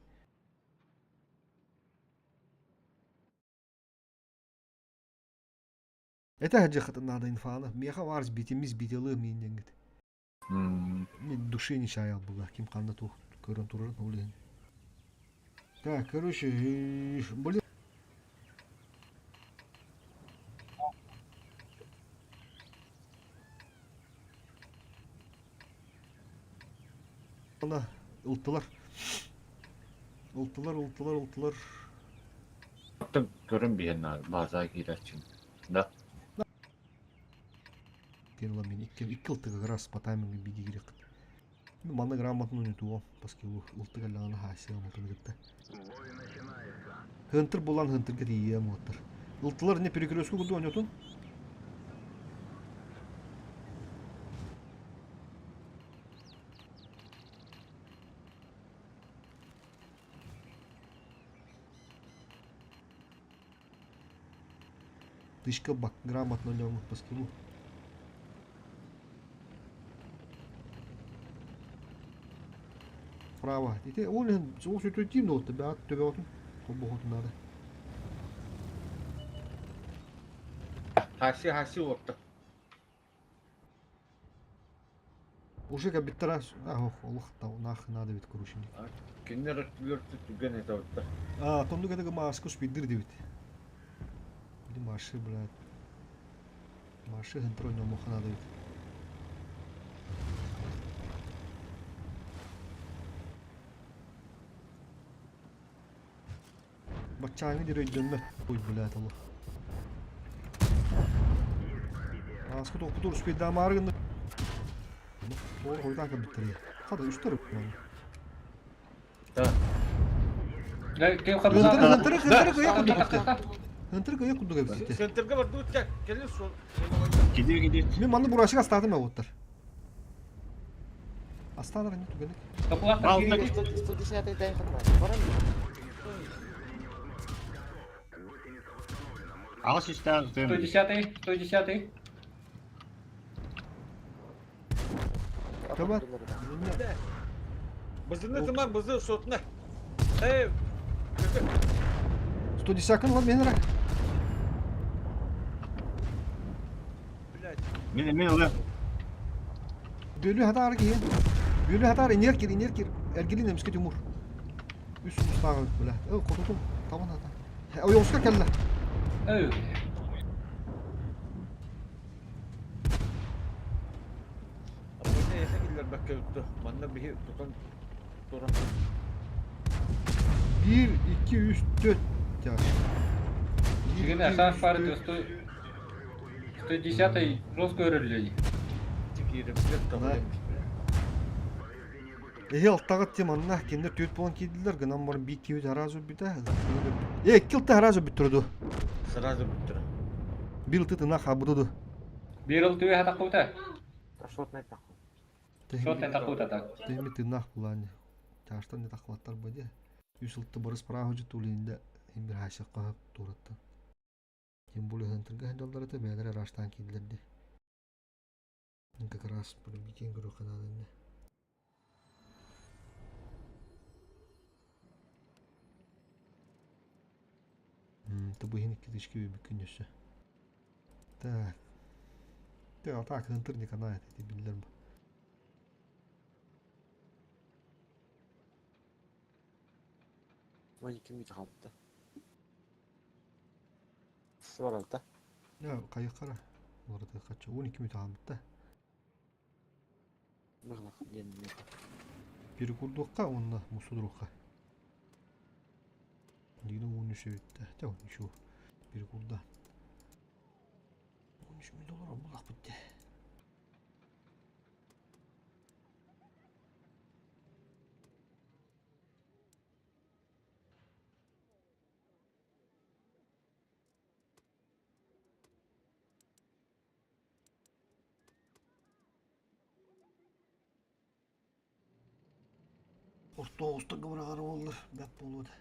Это садьыаххытын наада инфаны. Миэхэ баар сбитиммис битилыы миин диэҥҥит. Мин душе не чаял была. Ким ханна туох көрөн турарын ол иһин. Так, короче, блин. Ылтылар. Ылтылар, ылтылар, ылтылар. Оттон көрөн биһэн баазаа киирээччин. Да. Диэн ыла мин икки икки ылтыга как раз по таймингу биги кириэххит. Манна грамотно унутуом, поскольку ылтык эллэҕинэ хаайсыам ылтыны кытта. Хынтыр булан хынтырга тиийиэм уоттар. Ылтылар не перекрестку курдук ойнотун. Тышка бак грамотно ойнооммут по скиллу. Право. Ити ол иһин ол сүтүтиим да отта бэҕэт төбөҕүтүн холбоһуотун наада. Хаси хаси уотта. Уже кэлбиттэрэ аа олох наах наада эбит короче. Кинилэр өттүлэр түгэн этэ оттар. Аа, тоннук этэ мааска успейдыр дебит. Или Маши, блядь. Маши хынтыр ойномуха надо эбит. Баччааҥҥы диэри өйдөммөт. Ой, блядь, олох. Ааска тохпутур успейдаамаары гынна. Тоҕо хойутаан кэлбиттэр. Хата үстэр. Да. Ким Хынтырык, хабылаата? хынтырык, хынтырык өйө курдук эбит. Хынтырык өйө курдук эбит. Центрга бардыбыт да, кэлин суол. Киди киди. Мен манны бурашык астаатым оҕуттар. Астаанар эмне түгэнек. Топлаттар кири. 110 тайын хатмар. Баран. Аҕыс үстээх тыын. 110 110 Кабат. Бызыны тыман, бызы сотна. Эй, 110 лан мен ра. блядь. Мин мин ылыам. Бөлүү хатаар киһи. Бөлүү хатаар инер кир, инер кир. Эргилин эмске Тимур. Үс устааҕы бля. Э, хотутум табан хата. Ойоҕуска кэллэ. Эй. Абына эхэ киллэрбэккэ үттэ. Манна биһи тутан туран. 1, 2, 3, 4. Тяж. Жигин Асанж пары 110 жестко өрөллөй. Кииребилер Да. Эһи алтаҕыт тем анна кинилэр түөрт буолан киирдилэр гынан баран биир киһи араас өлбүтэ. Э, икки ылта араас өлбүттэр ду. Сразу бүттүрэ. Биир ылты тына хаабыты ду. Бир ыл түбэ хатаккута. Шотный таху. Шотный такута так. Тэми тынах булаани. Чаштан не тахлаттар баде. Үс ылты барыс прахожу тулинде имбир хашаққа тураттан. Тем более хантырга хандаллар это бәлер араштан киилерди. Как раз пробитиен көрө каналында. Тобыгин китички бүкүн өссө. Так. Так, так, хантыр не канает, эти биллер. 12 мүт қалыпты. Сваралта. Я кайыккара. Оларды кача 12 мүт алымытта. Мыглах ден. Перекурдукка онна мусудурукка. Дигин 13 өттө. Та 13 перекурда. 13 миң доллар булак битти. Орто оста гыбырагар болдур. Бәт болуду.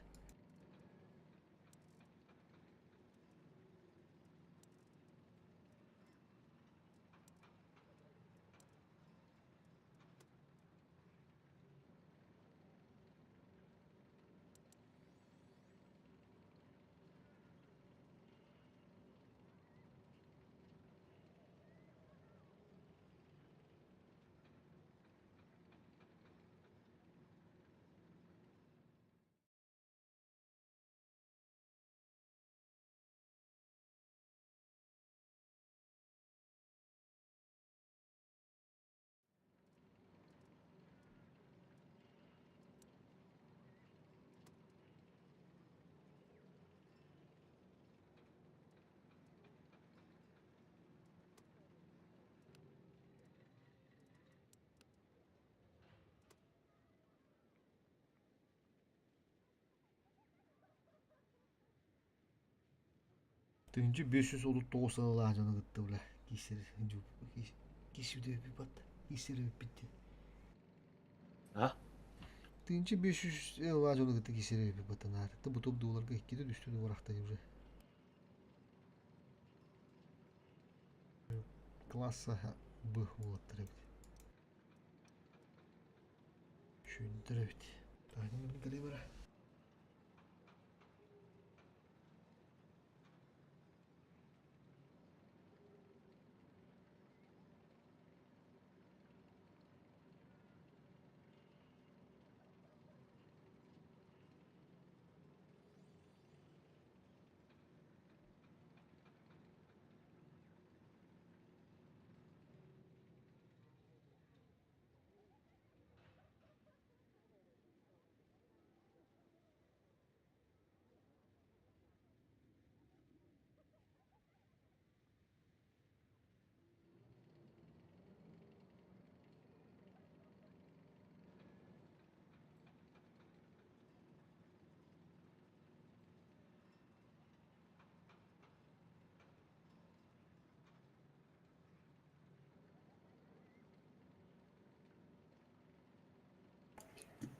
Тыынчы 539 сыллаах дьону кытта бля киисэр киисүүтэ бат киисэр битти. А? Тыынчы 500 ыллаах дьону кытта киисэр баттанаар. Та бу топ долларга икките түстү барахта уже. Класса Б болаттар эбит. Шүйіндір эбит. Тағын кале бара.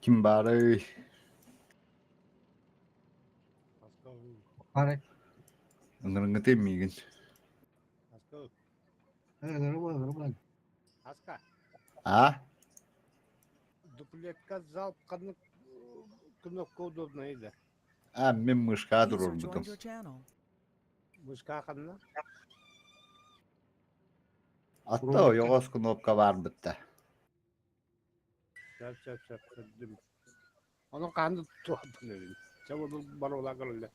Ким баарый? Арай. Ыҥырыҥҥытый миигин. А? Дуплетка залп ханнык кнопка удобнай да? А, мин мышка User туруорбутум. joined your channel. Мышка ханна? Атта ойоҕос кнопка баарбытта. Сөп, сөп, сөп, көрдүм. Ону хаан туһаппын эбин. Чэ, ол барула көрүллэ.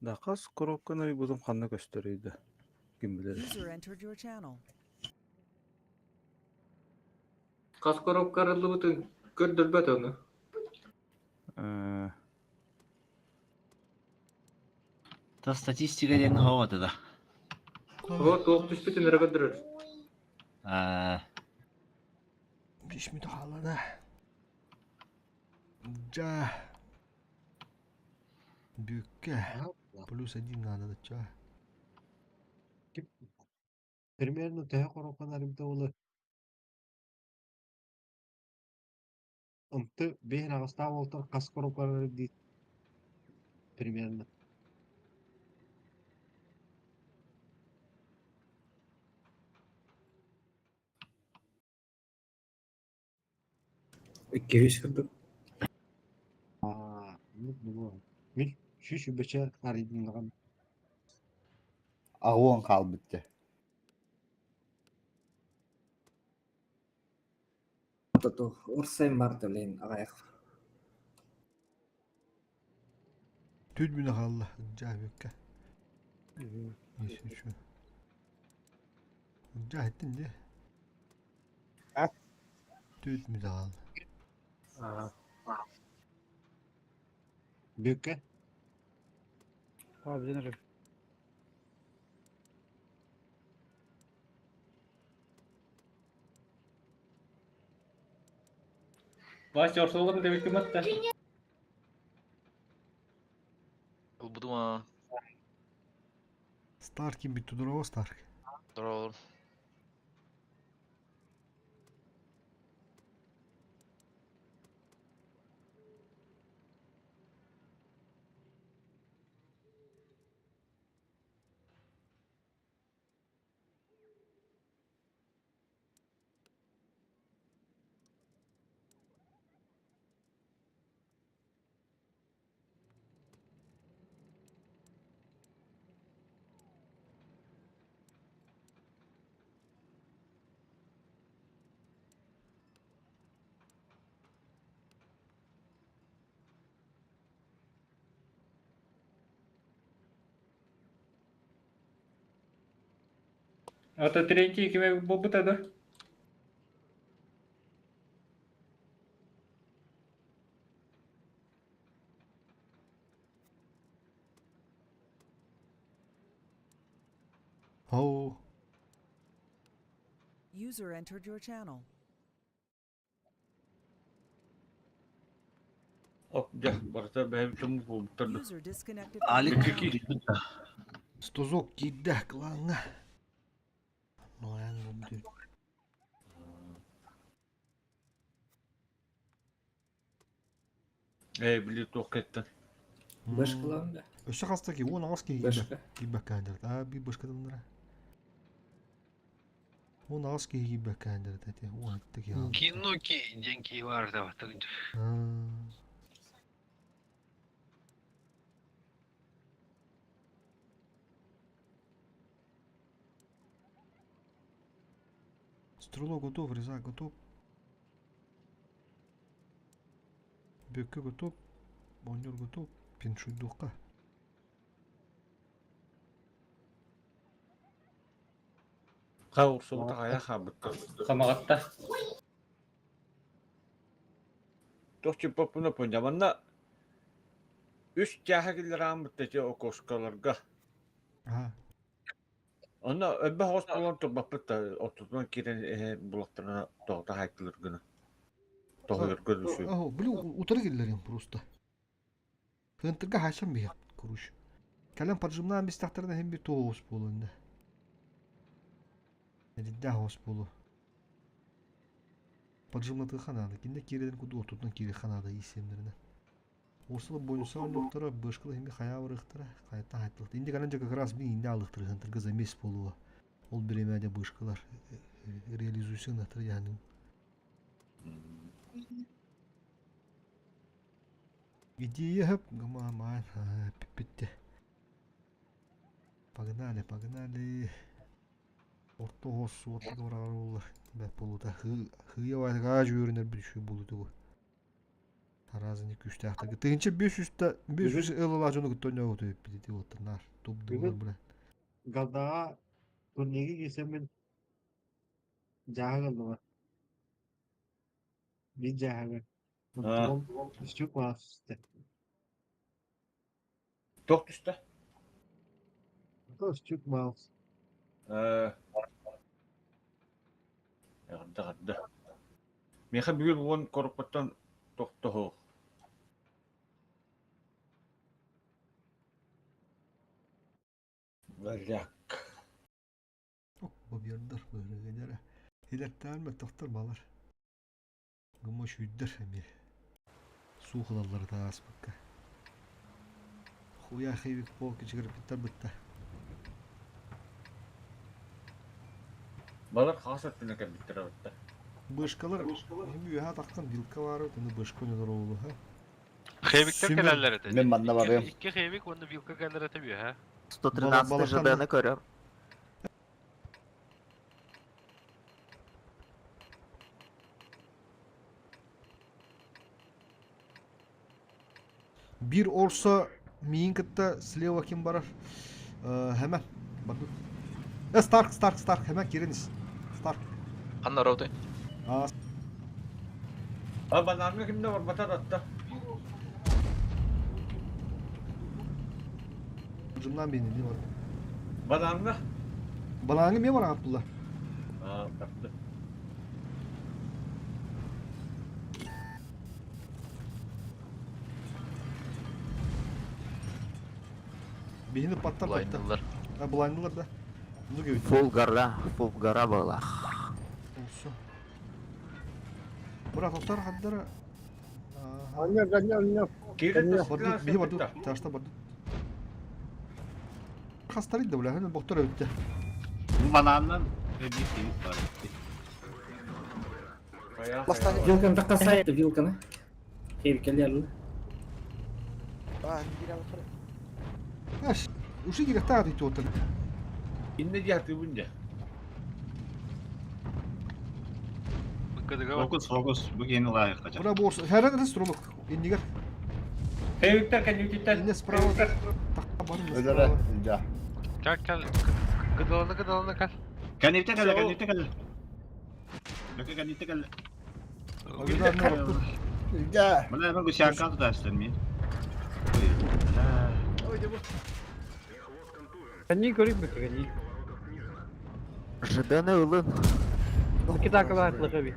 Да хас коробканы уйбутум ханна көстөрүй да? Ким билэр. User entered your channel. Хас коробка арыллыбытын көрдөрбөт ону. Э, Та статистика диэн хоҕото да. Оҕо туох түспүтүн эрэ көрдөрөр. Аа. Үс мүнүүтэ хаалла да. Дьа. Бүккэ. Плюс один надо да ча. Примерно төһө хоруоппан арыйбыта буолуой? Ымты биэһин аҕыстаах уолтан хас хоруоппан арыйбыт дии примерно. Икки үс курдук. Аа, оннук буолуо. Мин сүүс үбэчэ арыйдым Аҕуон хаалбыт дьэ. Урсайын барда блин аҕайах. Түт мүнэ хаалла. Дьаа бүккэ. Если что. Дьаа иттин дии. Түт мүнэ хаалла. Бүккэ. Вася орсолорун дебекким атта. Ылбытым аа. Старк ким бүттү дорово Старк. Здорово. Ата третий киме буолбута да? Оу. User entered your channel. Ок, дьэ, барыта бэйэм чуҥ буолбуттар да. User disconnected from Алик your channel. киирбит да. Стозок киирдэ клаҥҥа. Ноян бүттү. Ээ, били туох кэттэн. Башкалаан да. Өссө хаста ки уон аҕыс киһи Башка. киирбэккэ каандырат. Аа биир башкатыннара. Уон аҕыс киһи киирбэккэ каандырат эти. Уон икки киһи хаалбыт. Киноки диэн киһи баар да Аа. Стрелок готов, резак готов. Бүккэ готов. Боннер готов. Пиншуйдуохха. Ха урсубута хайа хаалбыттар. Хамаҕатта. Туох чыппаппына пунньаманна үс чааһа киллэрээн ити окошкаларга. Аа. Онно элбэх оҕус буолан турбаппыт да ортотунан киирэн иһэн булахтарына тоҕута хаайтылыр гына. Тоһуйарга түсүө. Оһо, били утары киллэрим просто. Хынтырга хаачан биһиэх куруш. Кэлэн поджимнаан бистахтарына иһин бир туох буолуо иннэ. Эриддээх оҕус буолуо. Поджимнатыахха наада. Кинилэр киирэрин курдук ортотунан киириэххэ наада иисиэмнэринэн. Уурсала бонуса оонньуохтара, бышкала иһин хайаа барыахтара, хайаттан хайттылар. Инде кэлэн дьэ как раз мин инде аалыахтара хынтырга замес буолуо. Ол бириэмэ дьэ бышкалар реализуйсыҥнахтара дьаһаныым. Идея хөп, гымаамаан, бүппүттэ. Погнали, погнали. Орто оһос суотка быраҕар буолла. Бэт буолута. Хыйа баайга дьүөрүнэр бүтүшүү буолута бу. Араазыны күүстээхтэргэ. Тыһынча 500 500 ылылаа дьону кытта ойнообут эбиппит ити уоттар наар. Тупдулар бля. Галдаҕа турниги киирсэммин дьааһык ыллылар. Биир дьааһыгы. Аа. Үстүк баар түстэ. Туох түстэ? Үстүк баар. Ээ. Эҕэрдэ, эҕэрдэ. Миэхэ бүгүн уон корпоттан тохтоһуох. Варяг. Бобьердар быһырыгынара. Илэртээн мөлтөхтөр балар. Гымма сүүрдэр эмиэ. Суох ылаллара тааспыкка. Хуя хивик пол кичигирпиттэр бытта. Балар хаас өттүнэ кэлбиттэрэ бытта. Бышкалар үөһэ тахсан вилка баара уонна бышка ойнонор оҕолуһа. Хевиктер кэлэллэр этэ. Мин манна барыам. Икки хевик уонна вилка кэлэр этэ үөһэ. 113 ЖД-ны көрөм. Биир орсо миин кытта слева ким барар? Хэмэ. Бардык. Э, Старк, Старк, Старк, хэмэ киринис. Старк. Ханна роуты? А, А бананга кимде барбатар атта. Жымнан бейни не бар. Бананга? Бананга мен бар Абдулла. А, тапты. Биһини паттар Блайндылар. А, блайндылар да. Ну кебит. Фул гора, фул гора была. Все. Брат, оттар хаддара. Анне, анне, анне. Бардут, биһи бардут, ташта бардут. Хастарыйд да бля, боктор өттө. Бананнан эбии хевик бар. Вилканы таққасай, вилканы. Хевик кэлэр. Аа, киирэ алахара. Аш, уши кирехтаа дии туотан. Инне диатыбын дьэ. Фокус, фокус, бу киһини лаайыққа Бра борс, хэрэн эс ролик. Иннигер. Хевиктер кэннититтэн. Инне справа. Таққа барын Өлөрө, да. Кел кел. Гыдалана гыдалана кел. Кэннитте кэлэ, кэннитте кэлэ. Бөкө кэннитте кэлэ. Да. Бля, мен гусянка тутастым мен. Кэнни көрүк бүкө кэнни. ЖД-ны ылын. Китакалар лыгы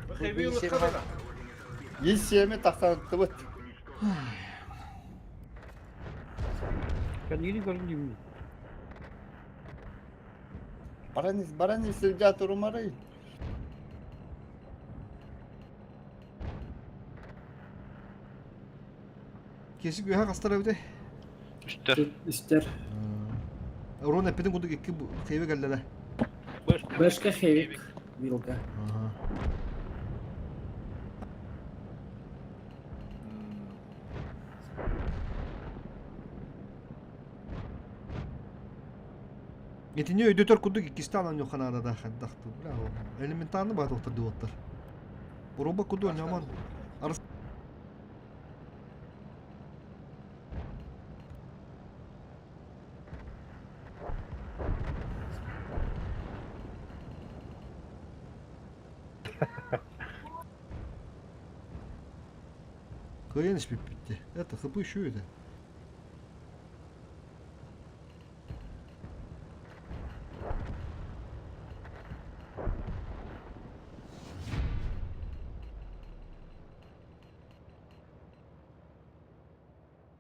Есеме тахсантыбыт. Кэнни көрүн дим. Баранис, баранис илдьа турумарый. Кесик үһэ хастар эбите? Үстер. Үстер. Рон эппитин курдук икки хейбе кэллэлэ. Бэшка хевик. Вилка. Итини өйдөтөр курдук иккисте анан юханаада да хайдахты. Бля, элементарно баат оттар диоттар. Уруба куду няман. Арыс Кыайан испиппитти. Это хп еще это.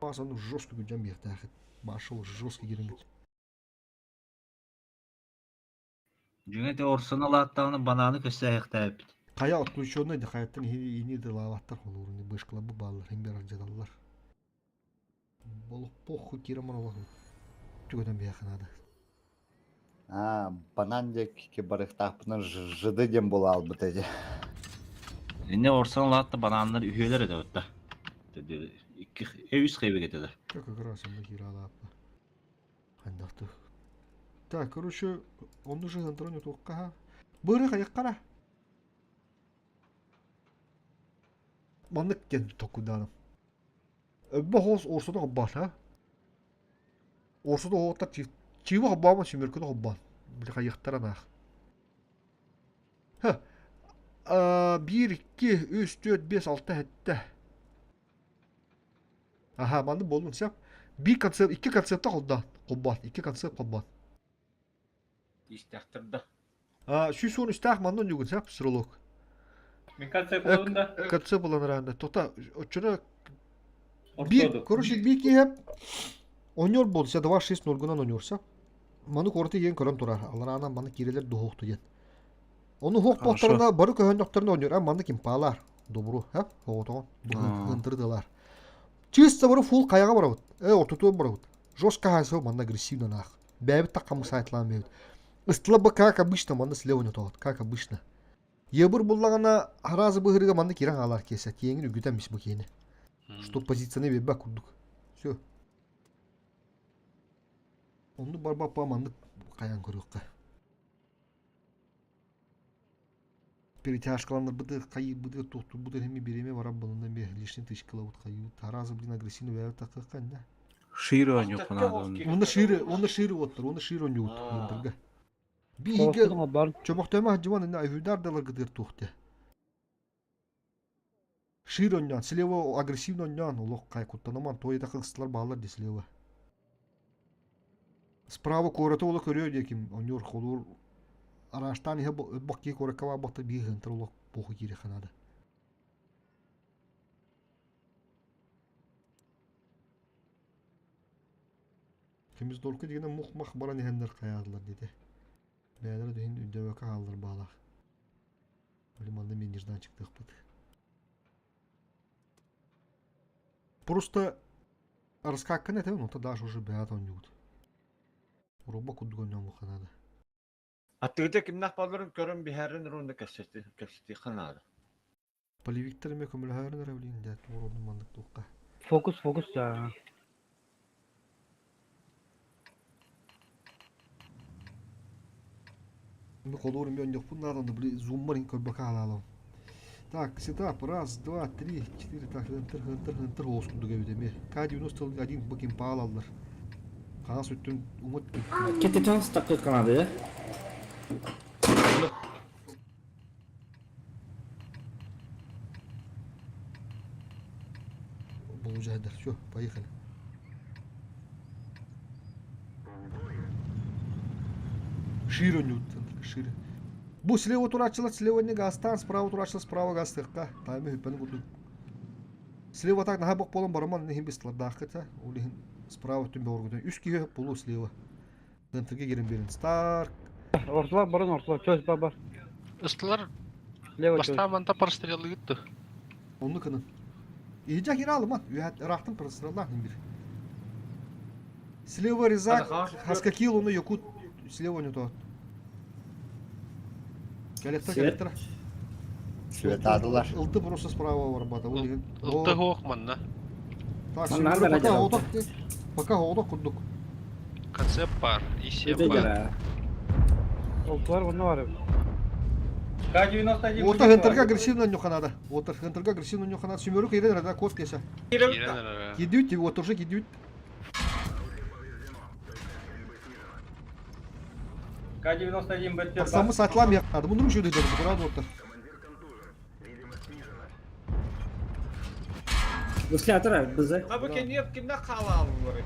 Аны жестко күджам бихтахит. Башыл жестко гирингит. Дьүҥэ те орсун алааттаҕына бананы көссээхтээбит. Хайа отключенный да хаяттан ини де лаваттар холуруни бышкала бу баллар хим бер жадаллар. Болук похуй кираман олох. Түгөтөн бияханада. А, банан диэки барыхтаахпынан жыды диэн була албыт эти. Инне орсон алаатта бананнар үһүөлэр этэ бытта. Икки үс хевик этэ да. Как раз он киралааппа. Хандахты. Так, короче, он уже Антонио туққа. Быры қаяққара. Маннык кен токуданым. Өббө хоос орсуну хоббаат, ha? Орсуну хоттар чива хоббаама сүмөркүнү хоббаат. Били қаяқтара наах. Ха. 1, 2, 3, 4, 5, 6, 7. Аха, манны болдун сеп. Bir концепт, iki концепт холда. Хоббаат, iki концепт хоббаат. Истяхтырда. А, сүүс уон үстээх манна онньугун сеп, стрелок. Мин конце булабын да. Конце булан ыраанда. Тота оччоно биир, короче, биир киһи онньор буолса 2-6-0 гынан онньорса. Маны корты иен көрөн турар. Алараанан маны киирелер дуһуохту диэн. Ону хуох буохтарына бары көһөннөхтөрүнэ онньор. А манны ким паалар. Добру, ха? Оҕотоҕон. Быһынтырдылар. Чисто бары фул хайаҕа барабыт. Э, ортотуон барабыт. Жестко хайсыл манна агрессивно наах. Бэйэбит таххаммыт сайтлаан бэйэбит. Ыстыла бы как обычно манна слева не тоҕот, как обычно. Ебыр буллаҕына аразы быһырыга манна киирэн хаалар киэсэ. Киэҥин үгүтэн мис бу киэни. Что позицияны биэрбэт курдук. Все. Онну барбаппа маннык хайан көрүөххэ. Перетяжкаланырбыты, хайыырбыты, туохтурбуты эми бириэмэ барар булунна би лишний тычкалабыт хайыыбыт. Аразы блин агрессивно бэйэбит такыахха иннэ. Шире оонньуохха наада онно. Онно шире, онно шире уоттар, онно шире оонньуубут ыырдарга. Биһиги чөмөхтөөмө сылдьыбан иннэ айвуйдар даларгытыгар туохте. Шире оонньоон, слева агрессивно оонньоон, олох хай куттанаман, туойда кыгыстылар бааллар ди слева. Справа куораты олох көрүө диэким, оонньуур холуур араастаан иһэ бок кии куоракка баабахта биир ыһынтар олох буоху киириэххэ наада. Көмүс дорку дигэнэ мух-мах баран иһэннэр хайаатылар диэтэ. Бэйэлэрэ да иһин өйдөөбөккө хааллар баалаах. Били манна мин нежданчиктыахпыт. Просто раскаккан этэ, онто даже уже бэйэт оонньуубут. Уруба курдук оонньоомуохха наада. Аттыгыта кимнээх баалларын көрөн биһээрин уонна кэпсэтиэххэ наада. Полевиктар эмиэ көмөлөһөөрүн эрэ билигин дьэ туруордум маннык туохха. Фокус, фокус да. Бу холуурум оонньуохпун наада, били зуммар иһин көрбөккө хаалаалым. Так, сетап, раз, два, три, четыре, так, хынтыр, хынтыр, хынтыр оҕус курдук эбит эмиэ. К-91 бу ким паалаллар. Хаҥас өттүн умут Кететен стакы канады. Получайдар. Все, поехали. Шире ньуттан, шире. Бу слева турааччылар слева не газтаан, справа турааччылар справа газтыахха. Тайма хүппэни курдук. Слева так наһаа бок буолан бараман иһин бистылардааххыта. Ол иһин справа өттүн бөҕөргүтэн үс киһи полу слева. Центрге кирен берин. Старк. Ортолар баран ортолар чөс бар бар. Ыстылар Лево чөс. бастаан манта простреллыгыт Онну кынын. Иһдьэ кире алыман. Үһәт ыраахтан простреллаах бир. Слева резак, хаскакил оны якут слева не то. Кэлэттэр Свет. кэлэттэр. Светадылар. Ылты просто справа барбата. Ол иһин. Ылты хуох манна. Так, Манна Семен, ара пока дьаралта. оҕотох ти. Пока оҕотох курдук. Концепт бар, ИС Өтө бар. дьара. Ортолар онно бар эбит. К-91 Уота хынтарга агрессивно нюханада. Уота хынтарга агрессивно нюханада. Семеру кирен рада кот кеса. Киирэн эрэ. Кидют, вот уже кидют. К-91 бөттөр бар. Самы сатлам я. Надо мудру еще дойдет, курад вот. Гуслятора, БЗ. Абы кениеп кимнәк хаалаалылары?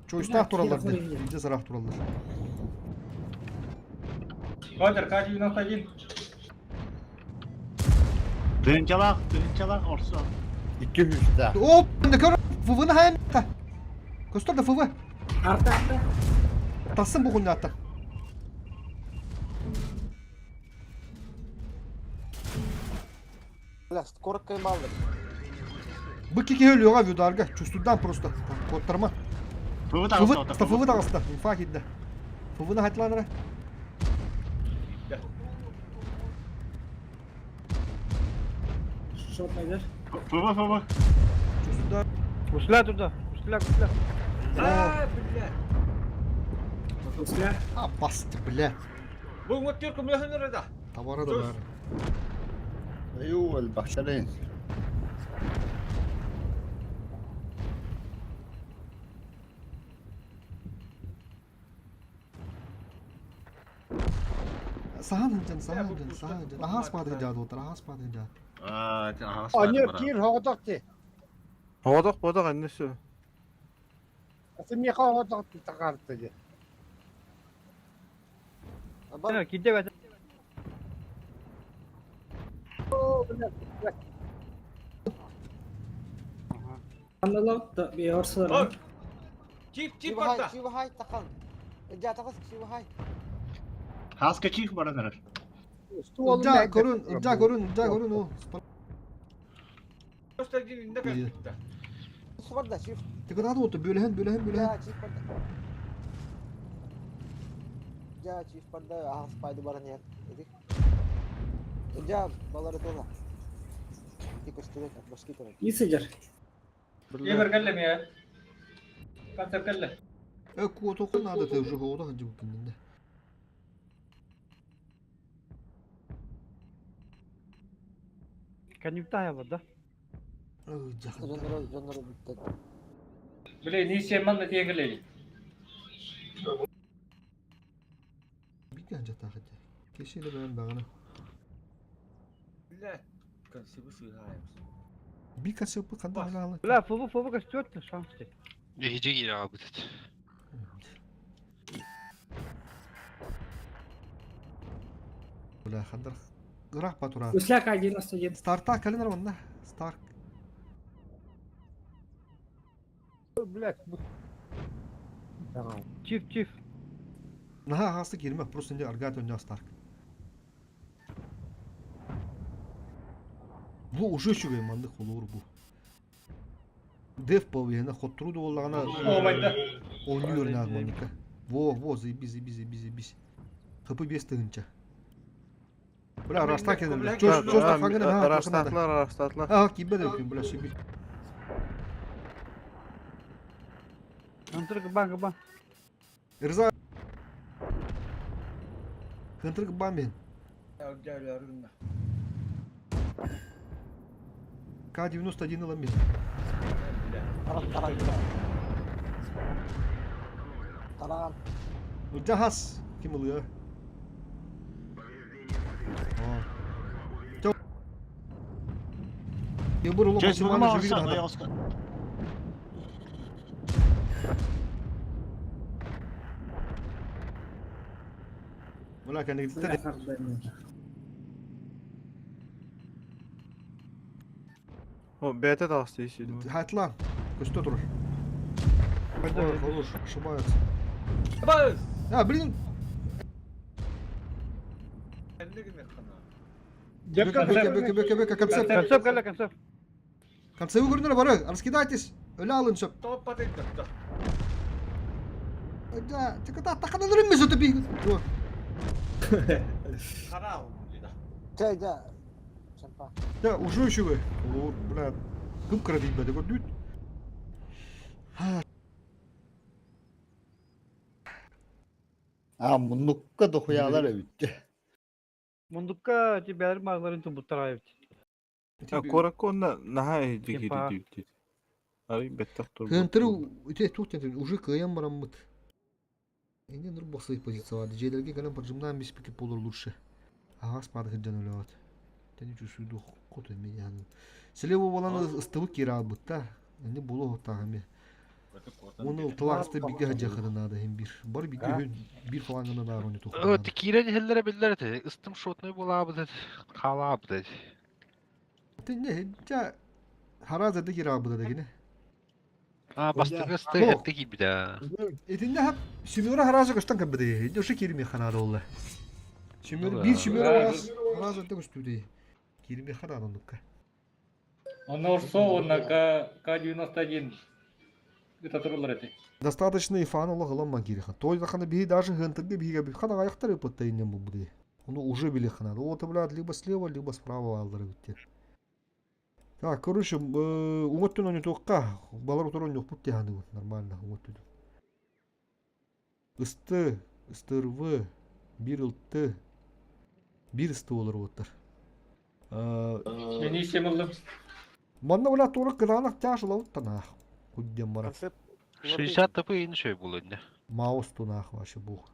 Чойстах тураллар. Иде зарах тураллар. Квадр К-91. Тыынчалаах, тыынчалаах орсо. Икки үстэ. Оп, не көр, ФВ-ны хайан. Көстөр да ФВ. Арта, арта. Тасын бу күннәттә. Бля, коротко малды. Бу кики өлүөҕэ Вюдарга, чувствуйдан просто. Коттарма. ФВ ФВ, таҕыста, ФВ таҕыста. Инфа киирдэ. ФВ-ны хайтылаанара. Шот найдешь? ФВ, ФВ. Чувствуйдан. Гусля туда. Гусля, гусля. А, бля. Гусля. А, басты, бля. Бу уҥаттыыр көмөлөһөн эрэ да. Табара да бар. Аю, элбахтарын. Сахан хынчан, сахан хынчан, сахан хынчан. Аха спады жаад отыр, аха спады жаад. Аа, аһаҕас Онньор баара. киир хоҕотох дии. Оҕотох бодох инне сү. Миэхэ оҕотох тахаарта дии. Бар Кидде бәт. Анналар да bir орсалар. Чип, чип Чивахай, барда. чивахай тахан. Жа тахас чивахай. Хаска чиф баран эрэр. Ылдьаа көрүн, ылдьаа көрүн, ылдьаа көрүн о. Просто один инде кэлбиттэ. Субарда чив. Тыгынаады оту бөлөһөн, бөлөһөн, бөлөһөн. Жа чив барда. Жа чив барда ахас пайды баран яр. Эди. Жа балары тола. Ти көстүрөт, башки турат. İyi sıcak. Егор кэллэ мия. Концепт кэллэ. Э, куотуохха наада ты уже ода ханжы буккиннинде. Канюктая бар да. Жоннору, жоннору бүттө. Блин, не манна тиэн кэллэ. Бик ханжа тахыт. Кешеле бән багана. Бля, консибы сыйгаайбыз. Бик касып канда ала. Бля, фубу фубу көстүөт шанс. Эһиджи киирэ аҕалбыт. Бля, хандар грах патура. Усляк 91. Старта калин арманда. Старк. Блядь. Чиф, чиф. Наха хасты кирме, просто инде аргат өнне Старк. Бу уже үчүгэй манды холуур бу. Деф повиена хоттуру боллагана О, майда. оонньуу өрнөөх манника. Во, во, заебись, заебись, заебись, заебись. ХП 5 тыгынча. Бля, рашта кедем. Чош, чош тахагына, ха, Раштатлар, раштатлар. А, кибе деп бля, шиби. Ынтырык бан бан. Ирза. Хынтырык бамбин. К-91 ламбин. Таран, таран. Таран. Жахас. Ким ылыа? Ебур улу Чес максимально бугума живи орса, надо. ойоҕоско. Бля, кәнегиттен О, бәйті тағысты есі. Хатлан. Көстө турар. Ой, хорош, ошибается. Быз! А, блин. Бека, бека, бека, бека, бека, концепт. Концепт кэллэ, концепт. Концевы көрүнөр бары, раскидайтесь. Өлө алын сөп. Топ атайдыр. Да, тыка тақадан үрінмес өтіп бей. Харау. Жа, жа. Чампа. Да, уже үчүгэй. Олор, бля, кым кыра дейбе, көрдүт. А, муннукка дохуялар эбитте. Мундукка тебелер мағларын тубуттар айбыт. Коракка онна наха Кемпа. дигири дейт. Ары беттах тур. Хынтыры, үте тух уже кыян бараммыт. Энде нур босый позицияларды. Жейлерге калам поджимнан беспеки болор лучше. Ага, спады хыджан өлөт. Тени чусуйду кот эми яны. Селево болан ыстыбы кира бытта. Энде боло тагами. Оны тыларсты биге хаджахына надо hem bir. Бар биге хүн bir флангына да рони тухна. Ö, киирэн иһэллэрэ биллэр этэ. Ыстым шотной булаабыт, хаалаабыт. Тенне жа хараза да кира быда дегине. А, бастыгы ысты О. эрте киирбитэ. Этинде хап Сүмөрө хараза көстөн кабыды. Ошо кирми ханада олла. Сүмөрө бир сүмөрө хараза да көстүдө. Кирми ханада нукка. Он орсо, он на К, К-91. Это турулар эти. Достаточно ифан Аллах ылам кирихан. Той захана би даже хынтыргы биге би хана аяктар ыпытта иннен бу буди. Оны уже били ханада. Вот, блядь, либо слева, либо справа алдыры битти. Так, короче, уңоттун оны тоққа, балар отырон жоқ пут дияны нормально, уңоттун. Ысты, ыстырвы, бир ылтты, бир ысты олар оттар. Мен исем ылдым. Манна, бля, туры кыранақ тяжело танах. Кудден бара. 60 ТП ин шөй булу инде. Маус тунах вообще бух.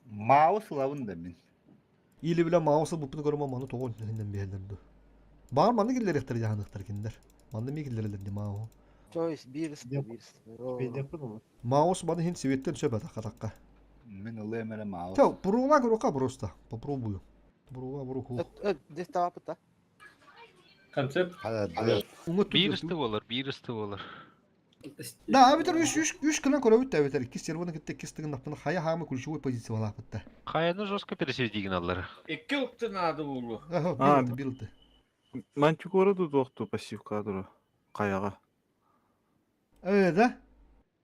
Маус лавын да мин. Или бля маусы бупны көрөм маны тогон хинден бээлерди. Бар маны киллер ихтер жаһаныктар киндер. Маны ми киллерлерди мау. Чойс, бир ысты, бир ысты. Маус маны хин светтен сөбө такка такка. Мин ылы эмере маус. Тау, бурула көрөка просто. Попробую. Бурула буруху. Өт, дес табапыт та. Концепт. Биир ысты буолар, биир ысты буолар. Да, эбэтэр үс үс үс гынан көрөбүт да эбэтэр иккис серваны кытта иккис тыгыннахпына хайа хаамы ключевой позициялаахпыт да. Хайаны жестко пересведигиналлар. Икки ылты наада буолуо. А, Биир ылты, биир ылты. Мантикора тутуохту пассивка тура. Хайаҕа. Э, да?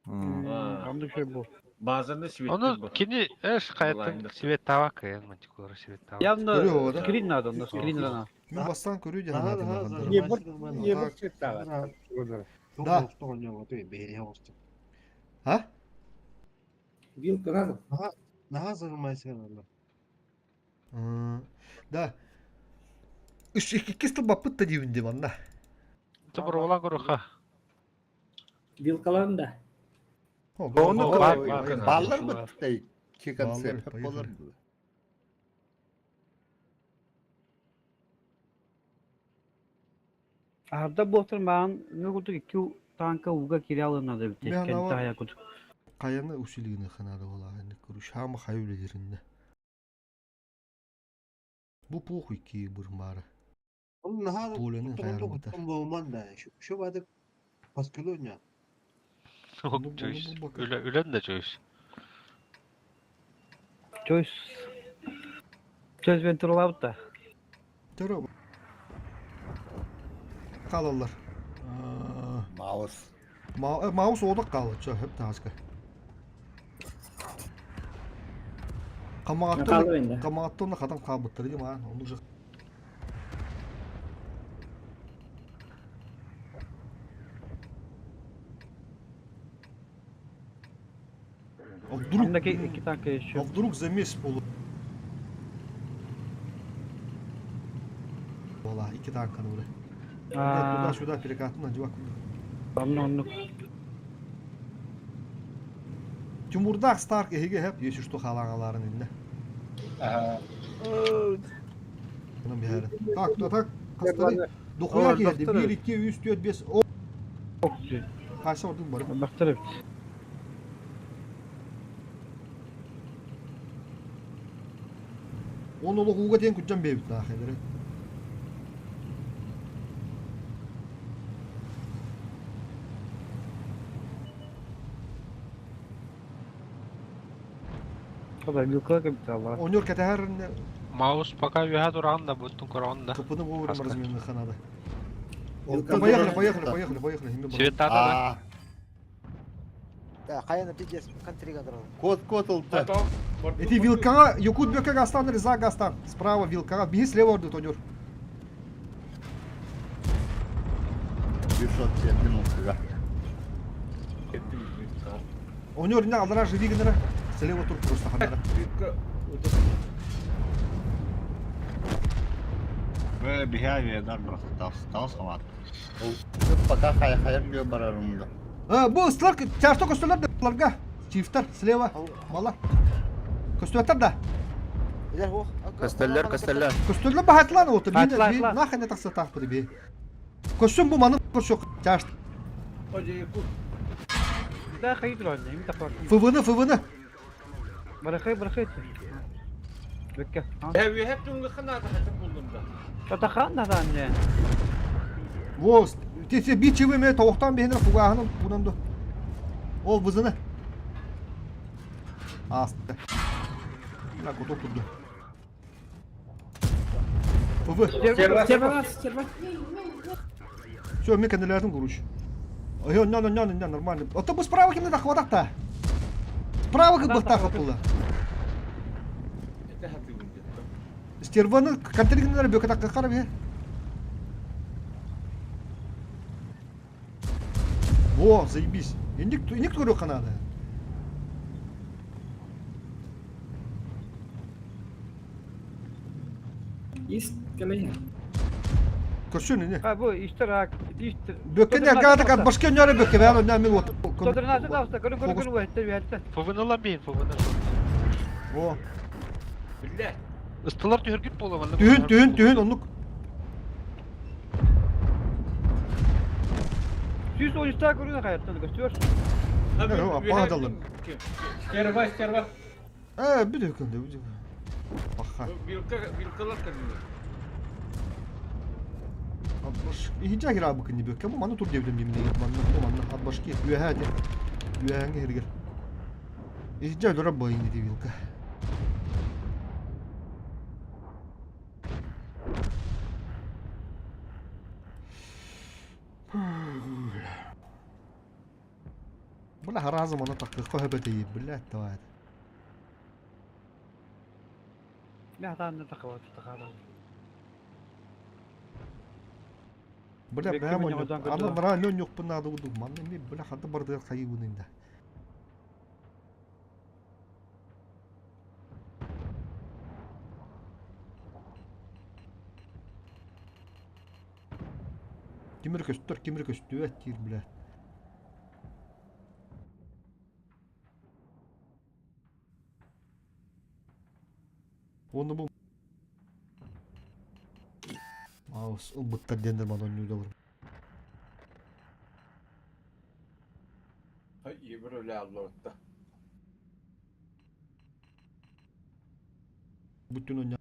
Оннук şey bu. Базаны светтир Оны бу. кини эш хайаттан свет тава кыйын мантикора свет тава. Явно Көрүө да? скрин надо, на скрин надо. Мен бастан көрүү Наһаа дьаһанаатын наһаа аҕыннарым. Да. А? Вилка надо. Да. Үс иккис тыл баппыт да диибин дим анна. Тобур көрүхха. Вилкаларын да. Оны Баллар быттай. Ки концепт болар. Арда буотыр маан нөгүлтүк икки танка уга кире алынады бит. Мен Кенти ава- хая кутук. Каяны усилигini ханады бола енді көрүш хама хай үлелеринде. Бу похуй ки бір мары. Поленин хаярбыта. Чөйс. Үлен да чөйс. Чойс. Чойс бен турулабыт да. Төрө. Қалалар. Маус. Маус одақ қалды. Чө, хөп таска. Қалды енді. Камағаттон хатан қалбыттыр дим а. Оны уже А вдруг, Андаки икки танка еще. а вдруг за месяц полу. Ола, икки танканы бля. Туда-сюда перекатын дивак. Онну онну. Тимурдах Старк эһиге хеп, если что халаңаларын инде. Бұның бәрі. Так, то так, қастары. Дохуя келді. 1, 2, 3, 4, 5, 10. Қайсы ордың бар? Бактыр бит. Он олық уға дейін күтжан бейбіт нахайдары. Хада вилка капитала. Онер кәтәһәр Маус пока үйә туран да буттун корон да. Кыпыны вовремя разменных надо. Поехали, поехали, поехали, поехали. Свет тата да. Да, хайаны пиздец, контрига драл. Кот кот ылта. Эти вилкага, Якут бөкө гастан, Риза гастан. Справа вилкага, биһи слева орду тонер. Бишот минутка. Онер не алдыра живи генера. Слева тур просто ханара. Бе бихаве дар просто тас хамат. Пока хай хайр барарымда. А, бу ыстылар чашто көстөлөр да ларга. Чифтер слева. Мала. Көстөлөр да. Көстөллөр, көстөллөр. Көстөлөр бахатлан отыр. Би нахай не такса тахпы би. Көстөн бу маны көрсөк. Чашт. Да хайы туран, эми тапар. ФВН, ФВН. Барахай, барахай. Бекке. Э, hep түнгі қанаты хатып болдым да. Татахан да не. Во, те те би чивы ме тоқтан бехнер фугахын бунанды. Ол бызыны. Асты. Мына готов турду. ФВ. Стерва, стерва. Все, мен кенделердин куруш. Ой, не, не, не, не, нормально. А то бу справа кимде тахвадакта. Справа ким бахтах было. Стерваны контригнер бөкө такка карап е. Во, заебись. Индик индик көрө канады. Ис келе. Көрсөн не? А бу иштер ак, иштер. Бөккө не гада кат башка нөре бөккө бәле не мен вот. 113 давста, көрүн көрүн көрүн өтті өтті. ФВН бейін, ФВН. Во. Билле. Ыстылар түһөргүт буола Түһүн түһүн түһүн оннук. 113 та көрүн хаяттан көстөр. Аппадалым. Стерва, стерва. Э, бүт өкөндө бүт. Баха. Вилка, вилкалар кәдімгі. От Иһдьэ кираабыкын нибүөккэ бу манна тур диэбитим димнигит манна бу манна от башки үөһээ диэн үөһээҥҥи иһиргэр. Иһдьэ өлөрөр буойун ити вилка. Бля, разом она так хөбөтөйү, блядь, давай. Мин тахабат тахадан. Бля, бэм аны бара нөн юкпун надо буду. Манна ми бля хата бардыгар хайыбын инде. Кимир көстөр, кимир көстүбэт диир, бля. Оны бу Маус ылбыттар диэннэр маны ойнуулар. Хай ийэбэр өлө алларытта. Бүтүн ойна.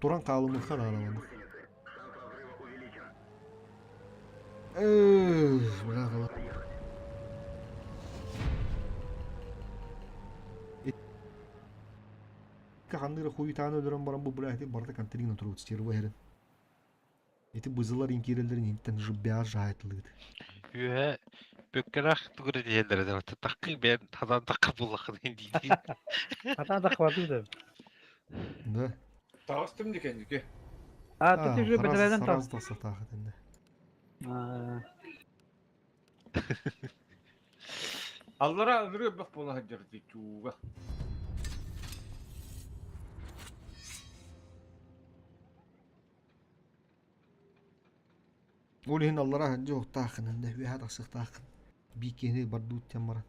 Туран хаалымыхха наадаланар. Эх, бля, Ханныра хуйтааны өлөрөн баран бу бля ити барыта контригна турбут стерва иһэрин. Ити бызылар инкиирэллэрин иһиттэн жыббяар жаайтылыыт. Үөһэ бөккөлөөх тугура диһэллэрэ да таккы бэйэн хатан такка буллаххын диидин. Хатан тахабаты да. Да. Таҕыстым дикендики. А, ты же бетеледен Сараз тахса таахат инде. А, Аллара ынырыы бөх буола сылдьар дии чууга. Ол иһин аллара дьоһуктааххын инде үөһэ тахсыахтааххын. Биир киһини бардуут диэн баран.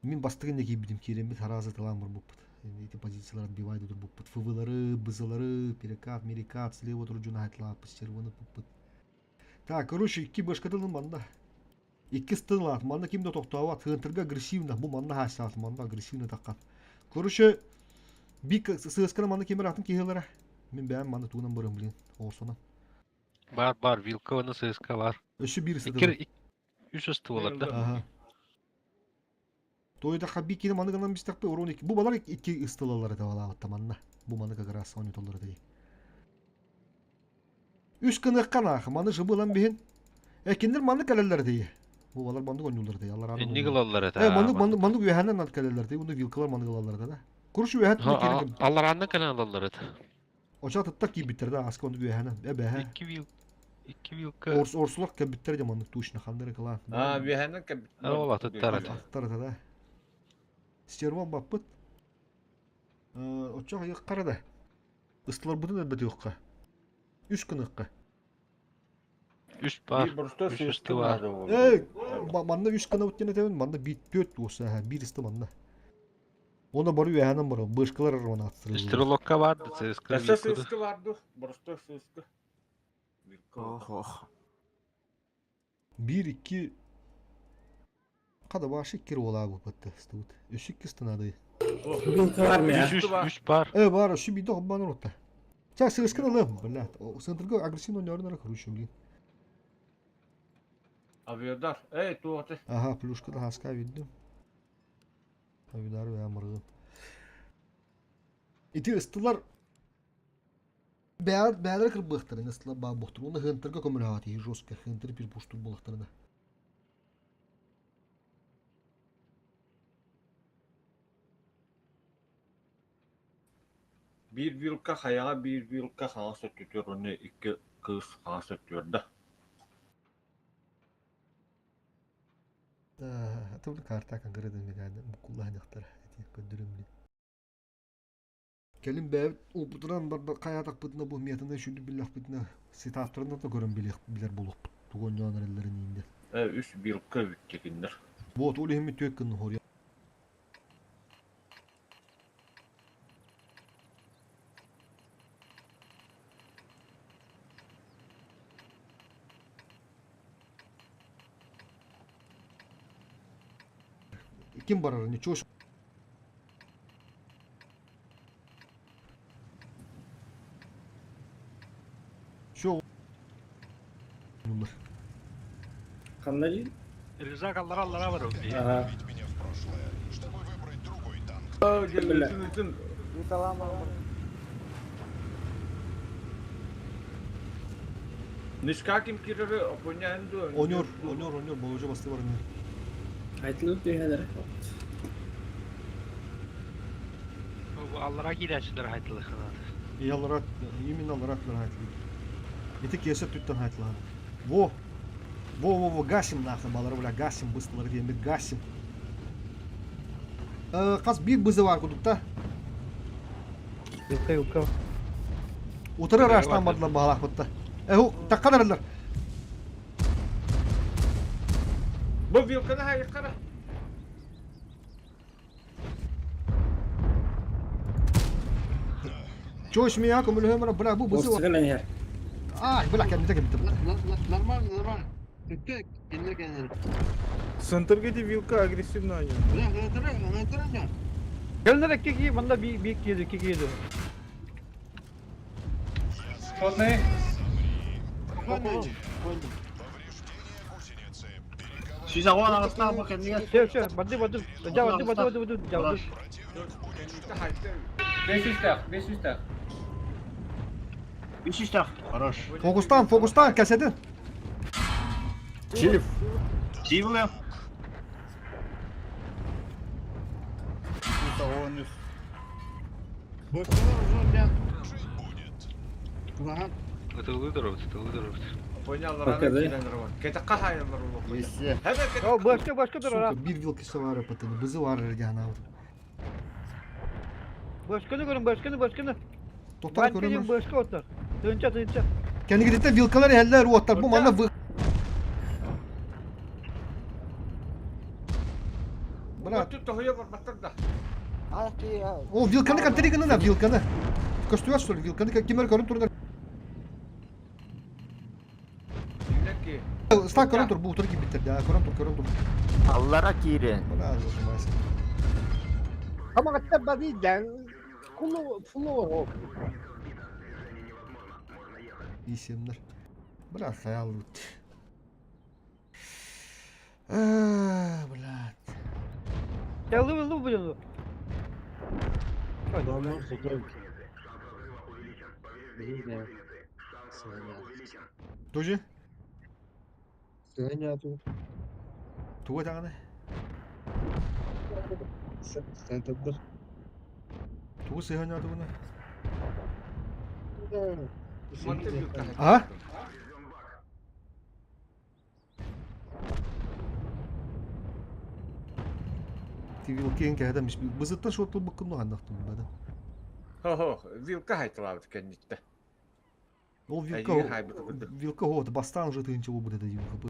Мин бастакы инде киирбитим киирэммит хараазы тылаан барбыппыт. Ити позициялар отбивайды турбуппут. ФВлары, БЗлары, перекат, мерикат, слева туржуна айтылааппыт, серваны пуппут. Так, короче, икки башкатылын манна. Икки стылаат, манна ким да тохтообот, хыынтырга агрессивно, бу манна хаасаат, манна агрессивно таккат. Короче, бик сыаскана манна кимер атын киһилere. Мин бэйэм манна тугунан барым, блин, оорсонан. Бар бар вилка уонна сыыска бар. Өссө биир Икки ыстыгын. үс ысты буолар да. Аха. Тойдахха бик кини маны гынан бистахпы урон икки. Бу балар икки ыстылалар это балаабатта манна. Бу маны как раз ойнотоллор это. Үс кыныакка наах, маны жыбылан биһин. Э кинилэр маннык кэлэллэр дии. Бу балар маннык ойнууллар дии. Аллар аны Инник ойнууллар. ылаллар этэ. Э маннык маннык маннык үөһэнэн ат кэлэллэр дии. Уну вилкалар маннык ылаллар этэ да. Куруш үөһэ түнэ киирэн Аллараанна кэлэн ылаллар этэ. Оча атыттар киирбиттэр да аска оннук үөһэнэн. Э бэһэ. Икки вил икки вилка Орс орсулар кэлбиттэр дьэ маннык тушна ханнары кылаан. Аа, үөһэнэн кэлбит. Ол атыттар этэ. Аттар этэ да. Стервон баппыт. Оччо хайыаххара да. Ыстыларбытын өлбөтүөххэ. Үс гыныахха. Үс бар. Биир боростуой Үс сыыска ысты бар. наада буолла. Эй, манна үс гынабыт диэн этэбин, манна биир түөрт уоса, биир исти манна. Оны бары үөһэнэн барар, бышкалар арван аттырыллар. Стрелокка бар да сыыска Өссө вилка да. сыыска бар дуу, боростуой сыыска. Вилка Ох, ох. Биир, икки... Хада башы икки уолаа буппатты ыстыбыт. Үс икки ыстынады. Вилка бар Үс мэ. үс үс бар. Э, бар, үсү биирде хоббан оротта. Ча, сыыскын ылым, блядь. Сыынтырга агрессивно ойнорун короче, блин. Авиадар. Эй, туоты. Ага, плюшка да хаска виддим. Авидар вә мыргым. Ити ыстылар бәр бәлер кырбыктарын ыстылар ба бохтур. Оны хынтырга көмөр хати жестко хынтыр бир буштур булактарына. Биир вилка хайаҕа биир вилка хаҥас өттүтүгэр уонна икки кыыс хаҥас өттүгэр да. Аты карта кангырыдын билээн буккуллаһыныахтара эти көрдөрүм билин. Кэлин бэйэбит уопутунан хайаатахпытына бу метаны шүрдү биллэхпитинэ ситааттарын да көрөн билэр буолуохпут. Тугу оонньоон эрэллэрин иинде. Үс билка бүттекиннер. Вот ол иһин түөк гын хоруйа. Ким барар, ничего. Все. Ханна дии? Рюкзак аллара аллара бар ол. Ага. Нишка ким кирери опонян ду. Онер, онер, онер, боложа басты бар. Айтылып түйәләр. Бу аллара киирээччилэр хайтылыхханаат. И аллара, именно аллара айтылы. Ити кесе түттен айтылан. Во! Во, во, во, гасим нахрен, балары, бля, гасим, быстылар диэн гасим. Хас биир бызы бар кудукта. Вилка, вилка. Утары раштан бардылар баһалаах бутта. Эху, таккадарылар. Бу вилканы хайыккара. Чош меня көмөлөһөмөр, бля, бу бызы бар. Орсыгын әнәр. Ай, бля, кәмите кәмите. Нормально, нормально. Түкке кенде кенде. Центрге де вилка агрессивно они. Бля, гранатыры, гранатыры. Келдер икки кии, манда би би киеди, икки киеди. Шотный. Сүүс аҕыс аҕыстаах бу кэннигэр. Все, все, барды, барды. Жа, барды, барды, барды, барды, жа, барды. 500 тах, 500 тах. Үс үстэх. Хорош. Фокустан, фокустан, кәсәдин. Чиф. Сиилэ. Он үс. Ытылы дұрыбыт, ытылы дұрыбыт. Опонялар кирен роман. Кете кахайылар улу. Есе. О, башка, башка Сука, тұр, бир вилки бар пытын, бызы бар дигән ау. Башканы көрін, башканы, башканы. Токтар Банканың көрөмөр. башка оттар. Тынча, тынча. Кәнигедә вилкалар әлләр уаттар. Бу мана вы. Брат, Тут тохуя бар баттар да. о вилканы контри гына вилканы. Көстүгә что ли вилканы кимер көрүн турдар. Динеки. Ста көрүн тур, бу утыр кибиттер да. Көрүн тур, көрүн тур. Аллара киирэн. Бля, зажимайся. Ama hatta bazı Кулу фулу Исемнер. Бля, хаял үт. Блядь. Я лы, лы, блин. Тоже? Туга таганы? Тугу сыһаня тугуна? А? Ти вилкен кәһәдә миш бызыттан шотыл быккын ханнахтым бада. Хо-хо, вилка хайтылабыт кэннитте. Ол вилка Әйе, хайбыт курдук. вилка вот бастан уже тыгынча бу будет вилка.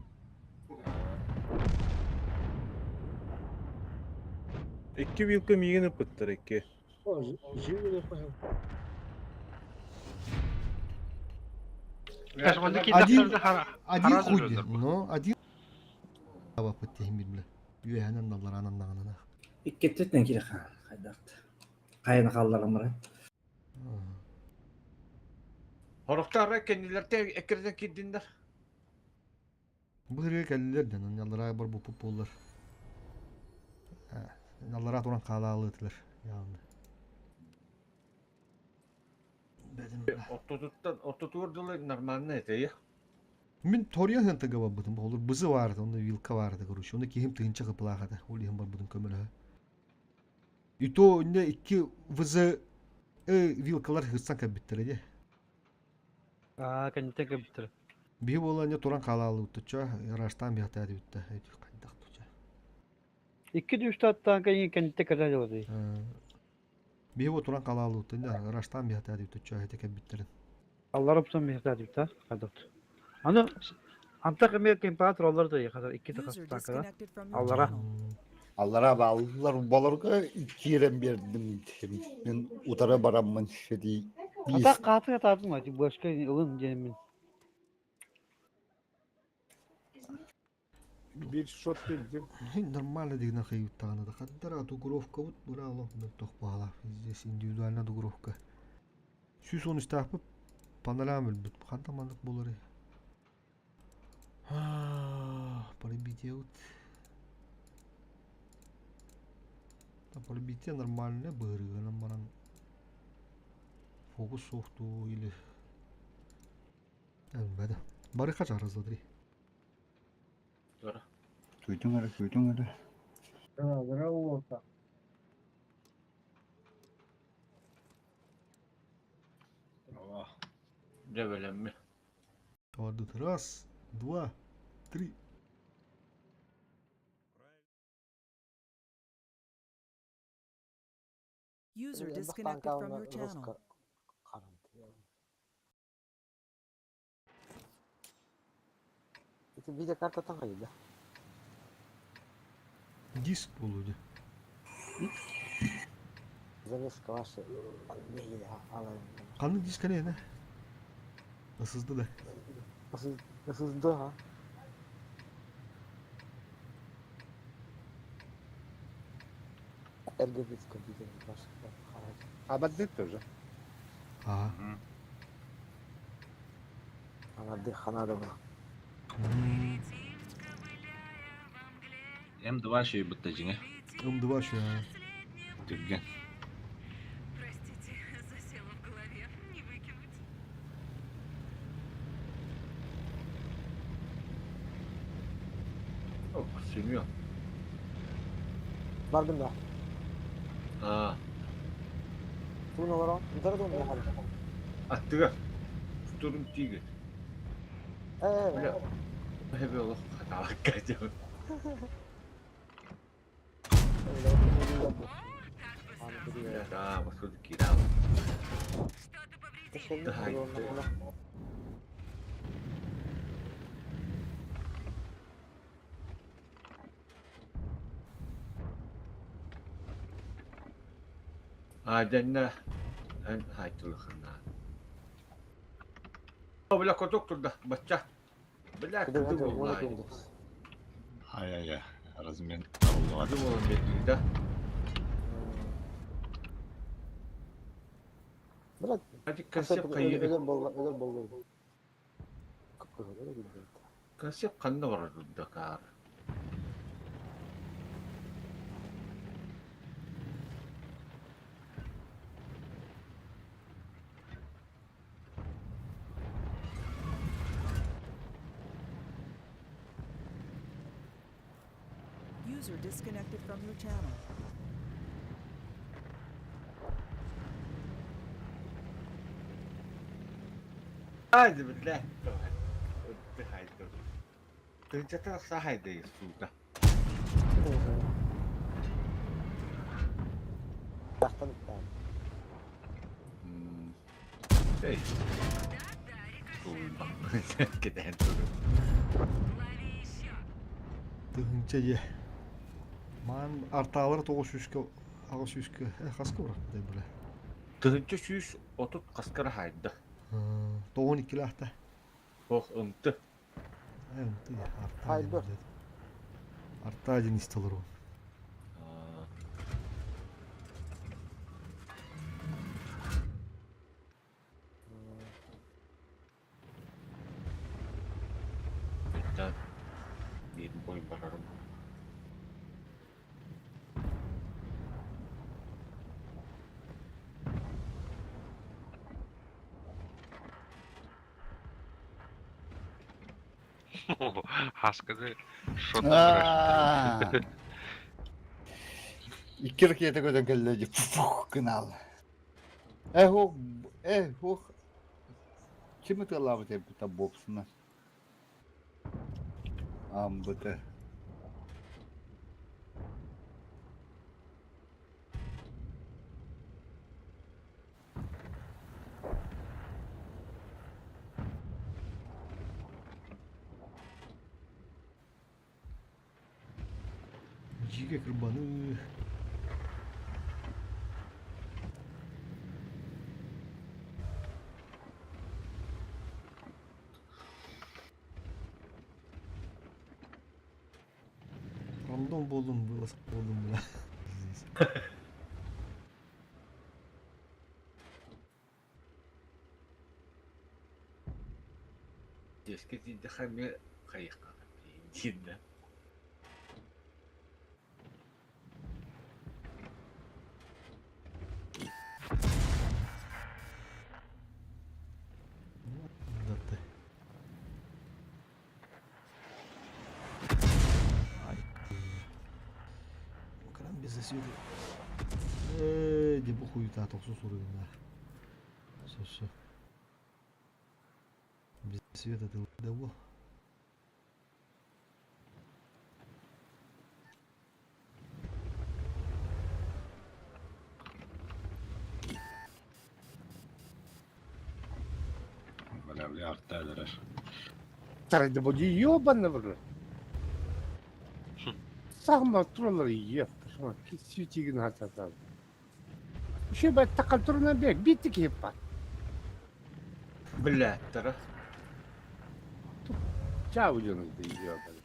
Икки вилка миигин ыппыттар икки. Один один хуй, но один таба пыттехим бля. Юэхэнэн наллар анан нагана. Иккеттен кире хан. Хайдакт. Кайын халларым бар. Хорохтар кэннилерте эккерден кирдиндер. Бу кэллер ден наллара бар бу пупулар. Наллара туран калаалытылар. Яғны. Ортотуттан ортотур дылы нормально это я. Мин торьян хэнтага бабытым, олар бызы барды, онда вилка барды, короче. Онда кихим тыгынча кыпылахады, ол ихим бар будым көмөлө. И то не икки вызы вилкалар хырсан кәбиттер эде. А, кәнтен кәбиттер. Би бола не туран калаалы уттуча, раштан би хата бүтті. Кайдак туча. Икки үстэ тааҥка иҥин кэнниттэн кэтэ дьылытый. Биһи бу туран халаалыыттан да ыраштаан биһатаа диэбит чөһөтө кэлбиттэрин. Аллар опсон биһатаа диэбит хадат. Аны антах эмиэ кемпаатыр оллар да хатар икки User тааҥкада. disconnected from your Аллара. channel. Аллара бааллар баларга киирэн биэрдим. Мин утары бараммын сэтии Ата хаатын атаатын ати башка ылын диэммин. Биир шот билдим. Нормально дигна хайыттаҕына да хаддара тугуровкабыт бура олох мөлтөх баалаах. Здесь индивидуальная тугуровка. 113-таахпыт панорама өлбүт. Хантан маннык буоларый? Пробитие Пробитие нормальное быһырыынан баран фокус суохтуу или Элбэдэ. Бары хача раз, два, три. Күүтүҥ эрэ, күүтүҥ эрэ. Дьэ бэлэммин. Тут раз, два, три. User Элбэх disconnected тааҥка from your channel. ырыска харантыйа. Ити видеокартаттан хайда? Диск буолуо Замеска ваша алайын. Ханнык диск кэлиэнэ? Ысызды да. Ысызды ha. Эргэ бит компьютер баш. Абаддыт тоже. Аа. Анарды ханада бу. М2 шөй бытта жиңе. М2 шөй. Түрген. Простите, засела в голове. Не выкинуть. Ок, Семен. Бардым да. Аа, Туун олорон. Утары дуум яхады. аттыгар. Штурм тигр. Э. Бля, хэбэ олох хатаалакка дьон. Бля, да, баскод киирал. Аа, дэннэ эн хайтылыхына. Бля, коток турда, бачча. Бля, кыды боллай. Ай-ай-ай, размен Кыды болан бердиги да. Бля, Hadi концепт хайы. Өлөр болла, өлөр болла. Концепт ханна барар Дакар. User disconnected from your channel. Hadi бля. Тынчата сахайды сука. Тахтан иттään. Эй. Тулба. Кетен туру. Тыһыынча дьэ. Маан артаалара тоҕус сүүскэ аҕыс сүүскэ хаска барахтай бля. Тыһынча сүүс отут хаскара хайда. Тоҕун иккилаахта. Ох ымты. Ымты артаа. Артаа дьин истэлэр ол. Bitta bir boy барарым. Хаскады шот Аа. Икки ракета көтөн кэллэ дии фух гынаал. Эх ох, эх ох. Ким ытыалаабыт эбит боксунан? Амбыты. Дьигэ кырбаныы. Рандом буоллун, вылаз буоллун бля. Здесь. Дьиэскэ тиийдэххэ эмиэ хайыахха диир да. Да ты. Ай. Кран без засвета. Э, де бу хуета тохсус уровень. Все, все. Без света ты того. Бля, бля, арта өлөрөр. Тарайды бу ёбаный в рот. Сахма туралар еп. Кисютигин хататан. Еще бат такал турна бек битик еппат. Блядь, Чау дьону ёбаный.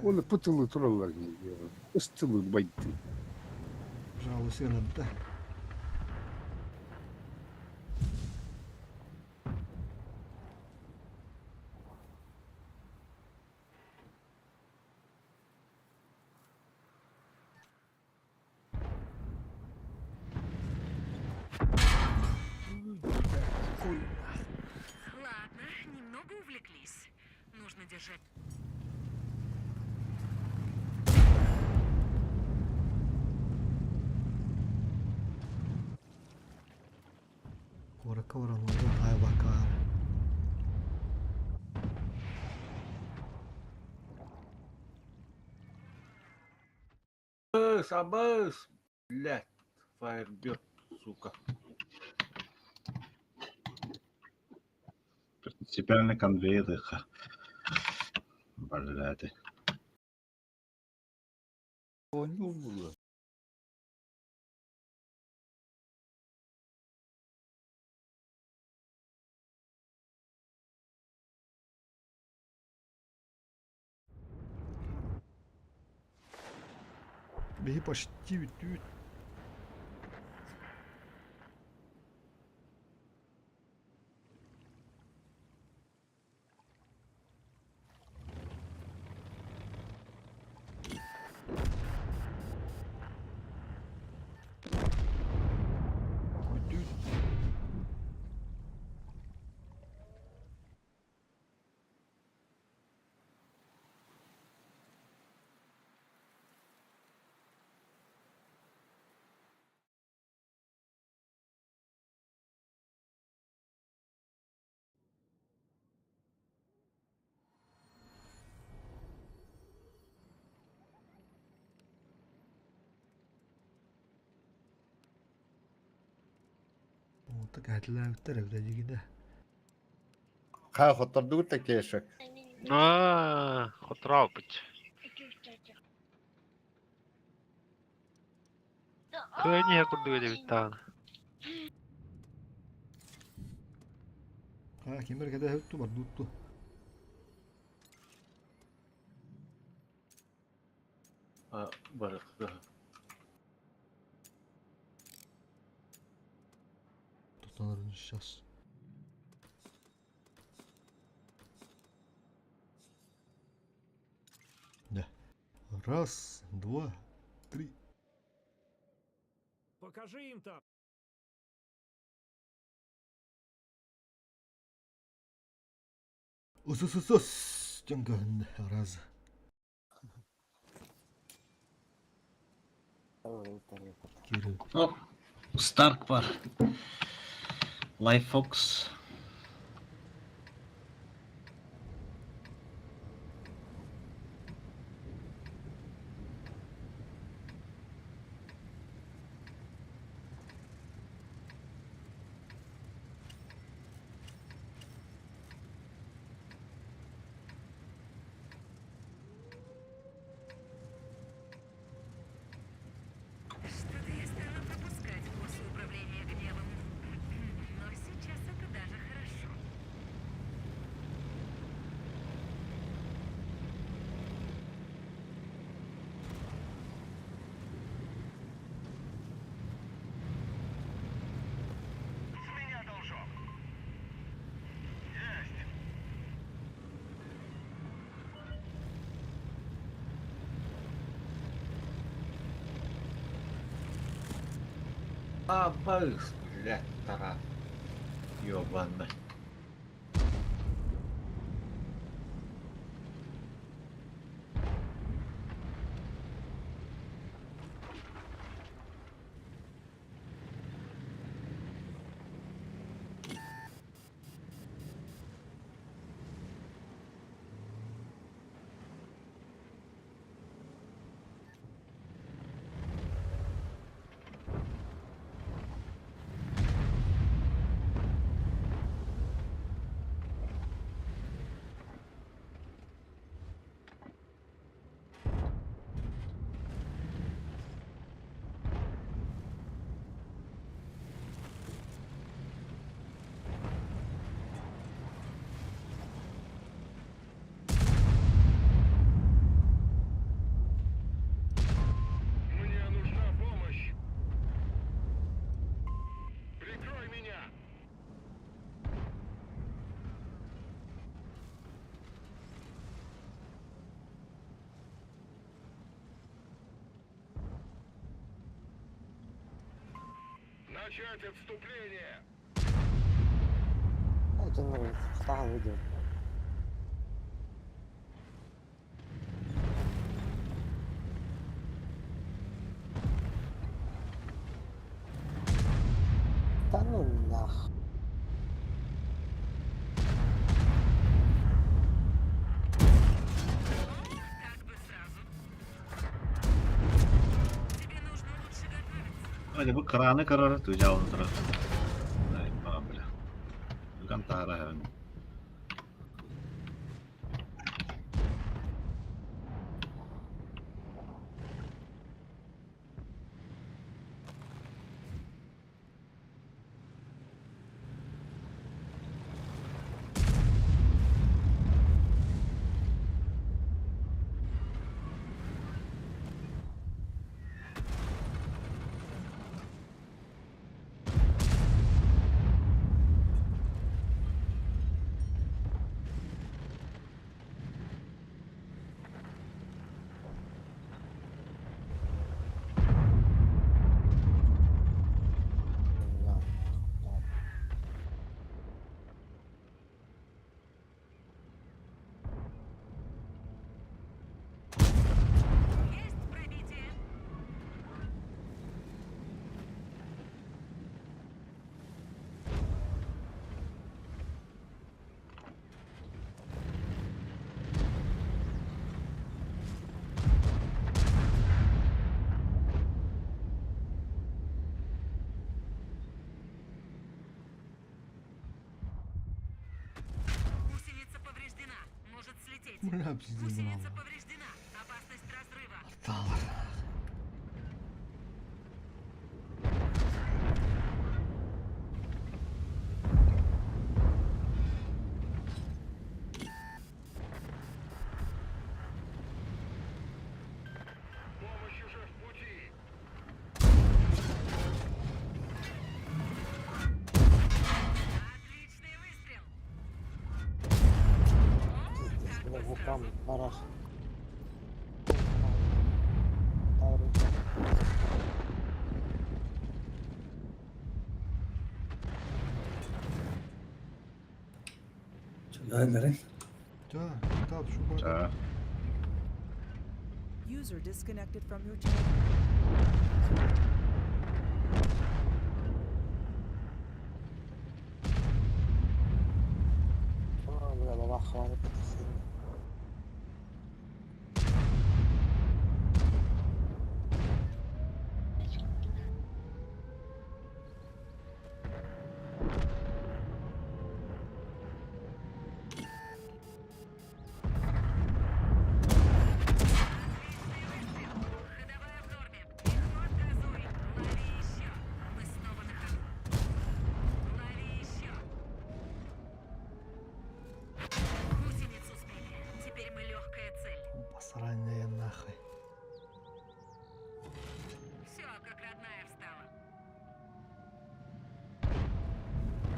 Оны пытылы туралар ёбаный. Ыстылы байтты. Пожалуйста, да. Ладно, немного увлеклись. Нужно держать Куоракка баран таайбакка. Абыс, абыс! Блядь, фаерберт, сука. Принципиально конвейер их. Блядь. Оонньуур булла. Биһи почти бүттүбүт. Бүттүбүт. Онто кэһэтилээбиттэр эбитэ дьигинэ. Хаа хоттордугут да кешек. Аа, хотрообут. Кыайан иһэ курдук эбит даҕаны. Аа, ким эрэ кэтэһэбит дуу, бардыбыт дуу. А, барыхта. Тутанарын сейчас. Да. Раз, два, три. Покажи им там. Ус-ус-ус-ус! Диэн раз. Кирилл. О, Старк бар. Life Fox. Абыс, блядь, таран. Ёбаный. Мне нужна помощь. Прикрой меня. Начать отступление. Дьоннор хатаан видео. Да ну нах. Hadi bu kırağını kırar tüccarını taraf. Ay bile. Yukan tara hemen. Есть пробитие. Гусеница повреждена. Может слететь. Бля, пиздец, Гусеница браво. повреждена. Опасность разрыва. Арталар. Помощь уже в пути. Отличный выстрел. Пиздец, бля, вулкан барах. Öldürün. Да, да, şu bak. Ча. User disconnected from your channel. А, бля, бабах хватит. Ходовая в норме. Легко газуй. Лови еще. Мы снова на ходу. Лови еще. Гусеницу сбили. Теперь мы легкая цель. Посранная нахуй. Все, как родная встала.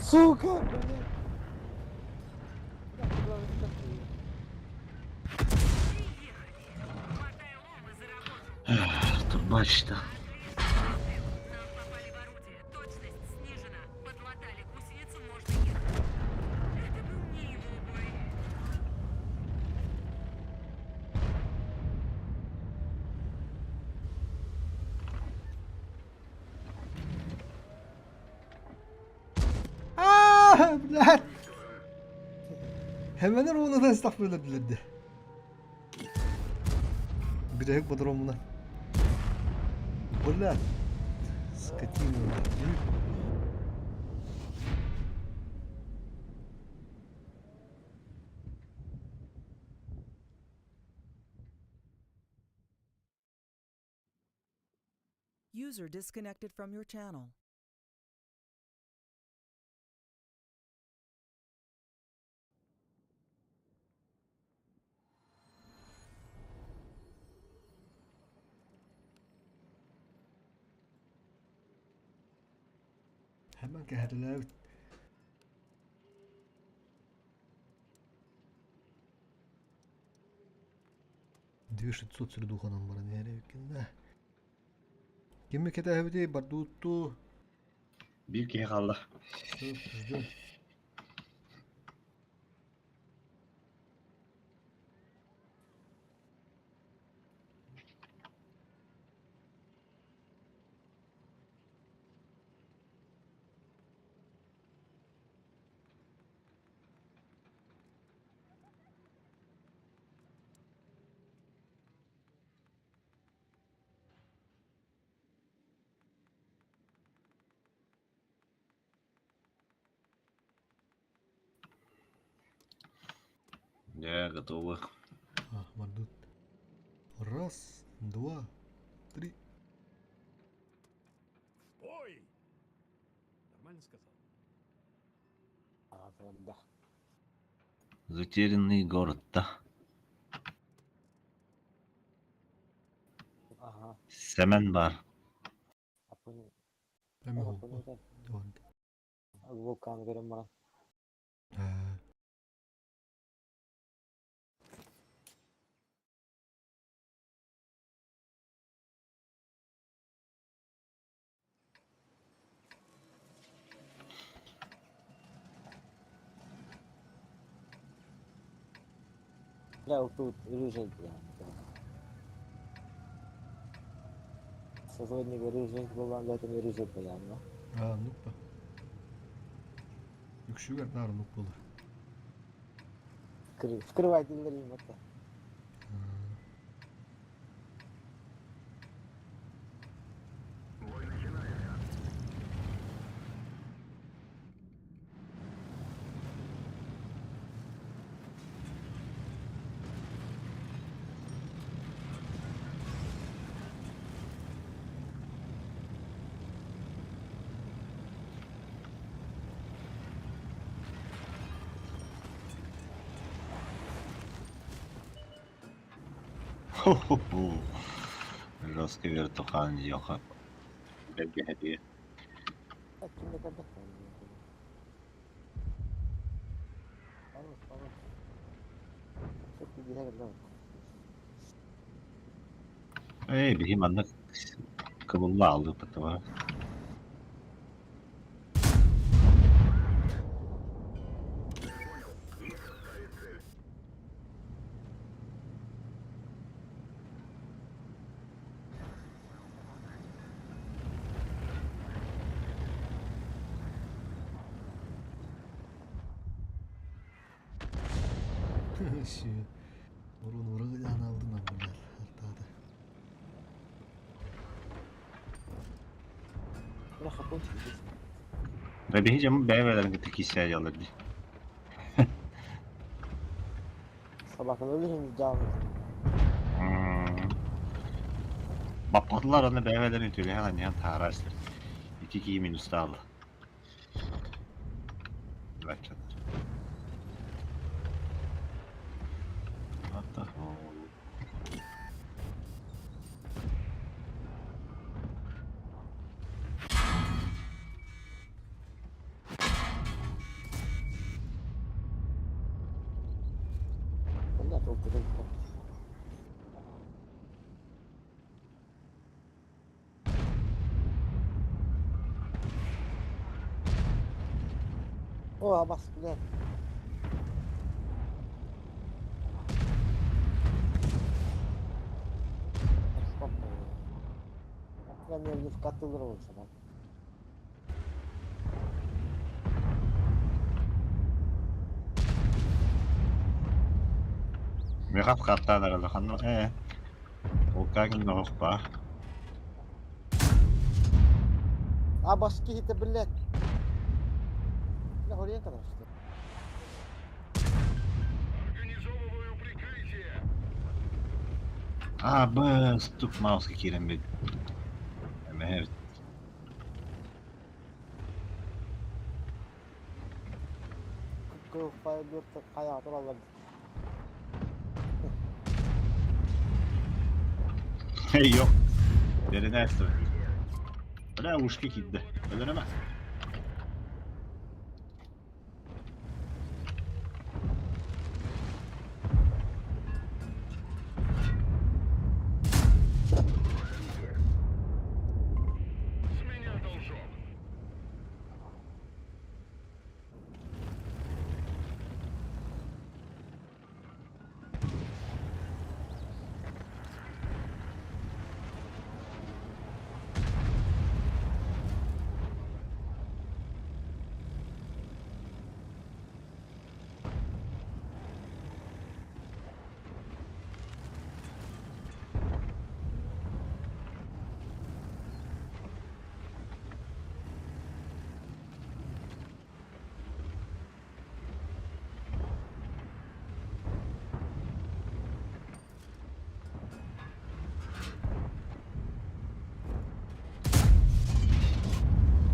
Сука, блядь. Бля, куда вы такие? Приехали. Хватай лом и за работу. Турбачта. Отличный выстрел. Нам попали в орудие. Блядь! Hemen onu da estağfurullah bilirdi. Бүтэһик ботуруоммунан. Бля, скотина. User disconnected from your channel. Hemen кэһэтэлээбит. 2600 сирдуханан баран иһэр да. Кими кэтэһэбитий бардууттуу? Биир киһи хаалла. Ждем. Я готова. А, мардут. Раз, два, три. Бой! Нормально сказал? А, прям да. Затерянный город, да. Ага. Сэмэн баар. Апын. Эми Апын. Вулкан көрөн баран. Бля, тут рыжий, бля. Созодник рыжий буолан летом рыжий баян, А, ну-ка. Үксүгэр наар оннук буолар. Вскрывай дилерин это. Хо-хо-хо. Жесткий вертухан ёха. Бэргэһэтиэ. Кимде көрбөт. Tamam, tamam. Çok iyi bir lan. Эй, биһи маннык кыбылла алдыппыт бар. Şu. Orun oraya aldım ben bunlar. Hatta da. Бля, хапончик. Ve биһи дьоммут бэйэ-бэйэлэрин кытта киирсээ дьаллар дии. Sabahtan ölürüm canım. Баппатылар аны бэйэ-бэйэлэрин үтүөлэһэн анньыһан таһаарар истэр. Ити киһи минустаалла. Баччалар. What the hell? Bunlar çok güzel. О, бас, бля. Ben не вкатывал сама. Михат хаттаан эрэлэ ханна ээ Полка гыннаҕыспаа. А башки киһитэ блядь. Бля, хорен короче. Организовываю прикрытие. А, Б, стук мауска киирэн бит. Эмэ Кыл файбер хайаҕа тураллар. Yok. Derine ettim. Бля, ушки киирдэ. Өлөрөмө. С меня должок.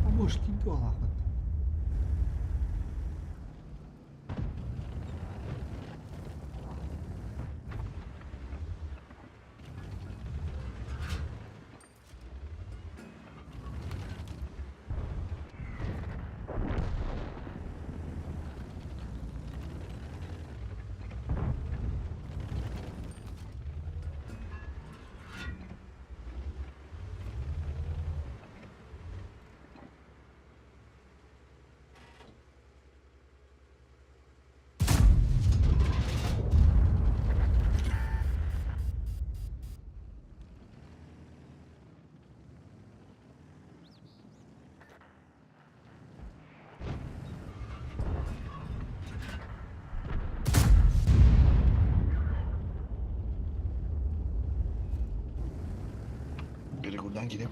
А может не то Gregor'dan gireyim.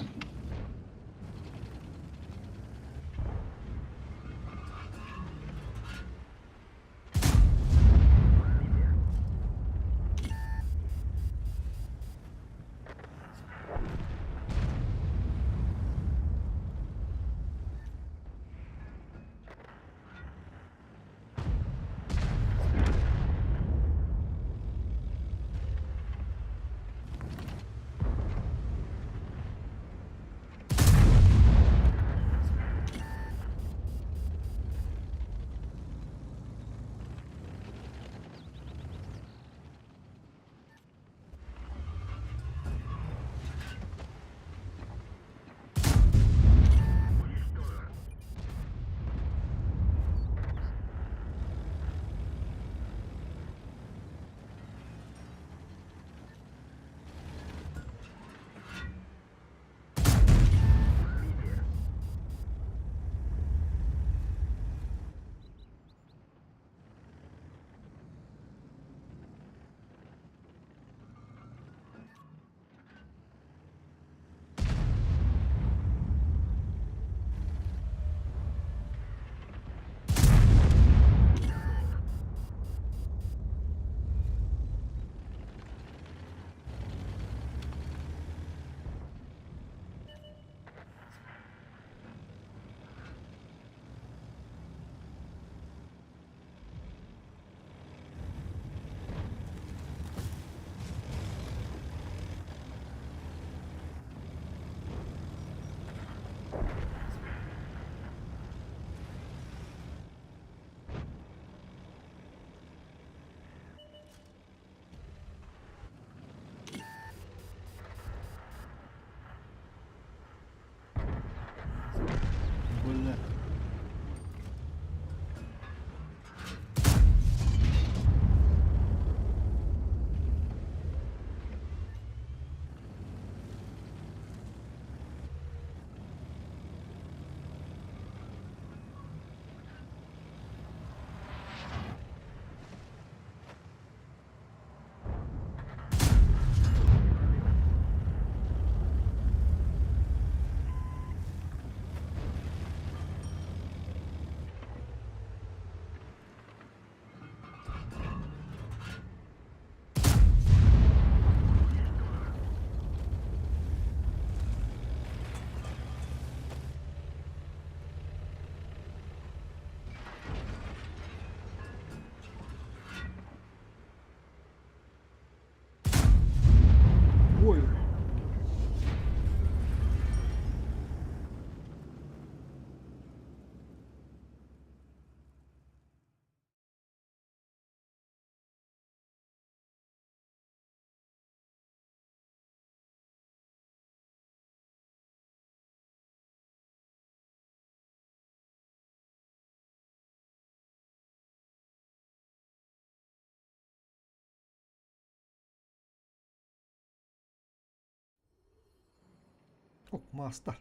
Ок, маастар.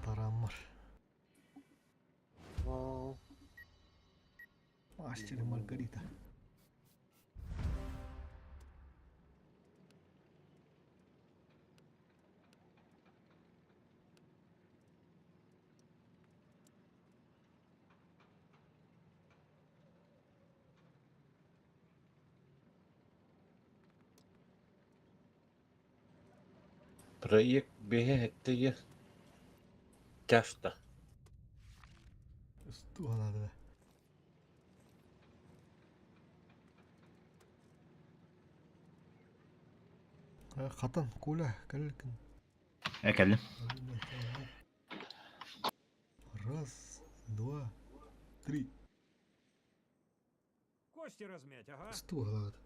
Тарааммар. Мастер и Маргарита. Проект биһи часто. Устуолады. Хатан, Коля, кэлкин. Э кэллим. Раз, два, три. Кости размять, ага. Устуолады.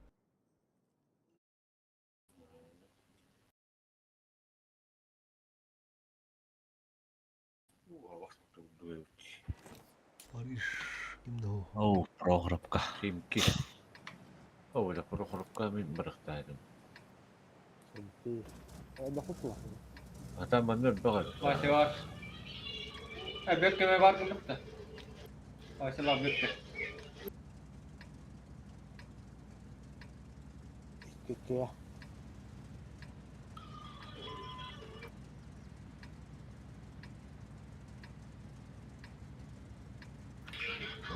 Париж ким да ол? Оу, Прохоровка. Химки. О, это Прохоровка мин барахтаадым. А там манна баҕар. Вася бар. Эбек кеме бар кылыпта. Вася ла бөккө. Күккө.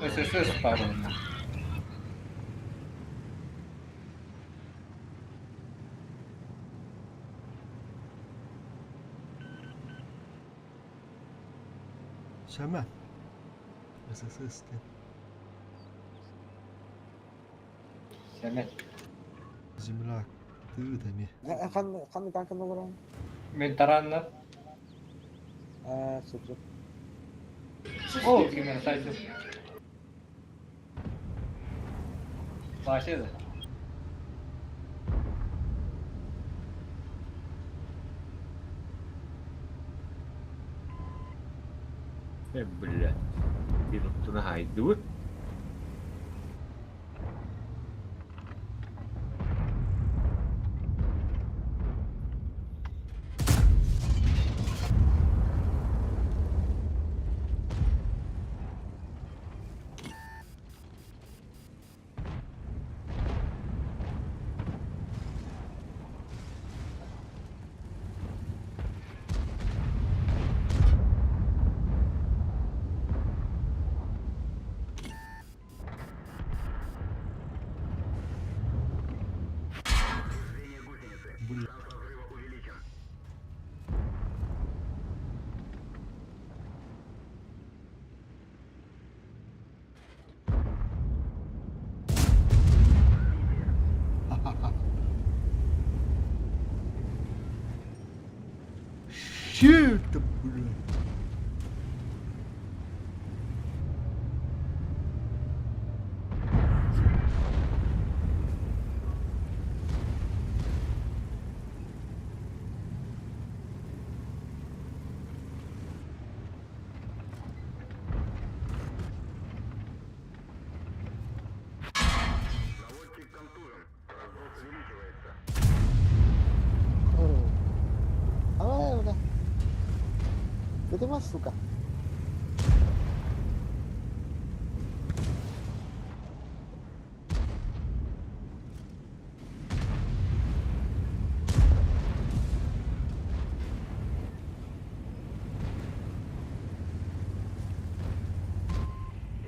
ССС pardon. Сэмэн. ССС диэн. Сэмэн. Земляк. Тыыт эмиэ. Хан хан танкын олорон. Мен таранна. Аа, сөп сөп. О, киме сайты. Вася да. Э, бля. Минуттуна хайдыбыт. Бля. Shoot the блядь. Аа, бля. Бытыма, сука.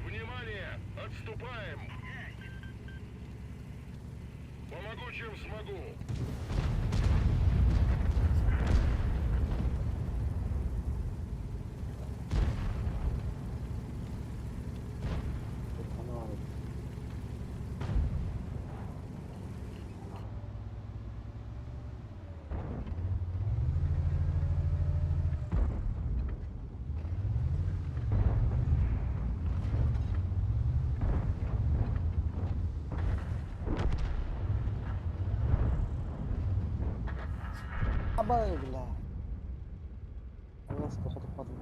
Внимание! Отступаем! Помогу, чем смогу. Абай, бля. Аласка хотуппатым.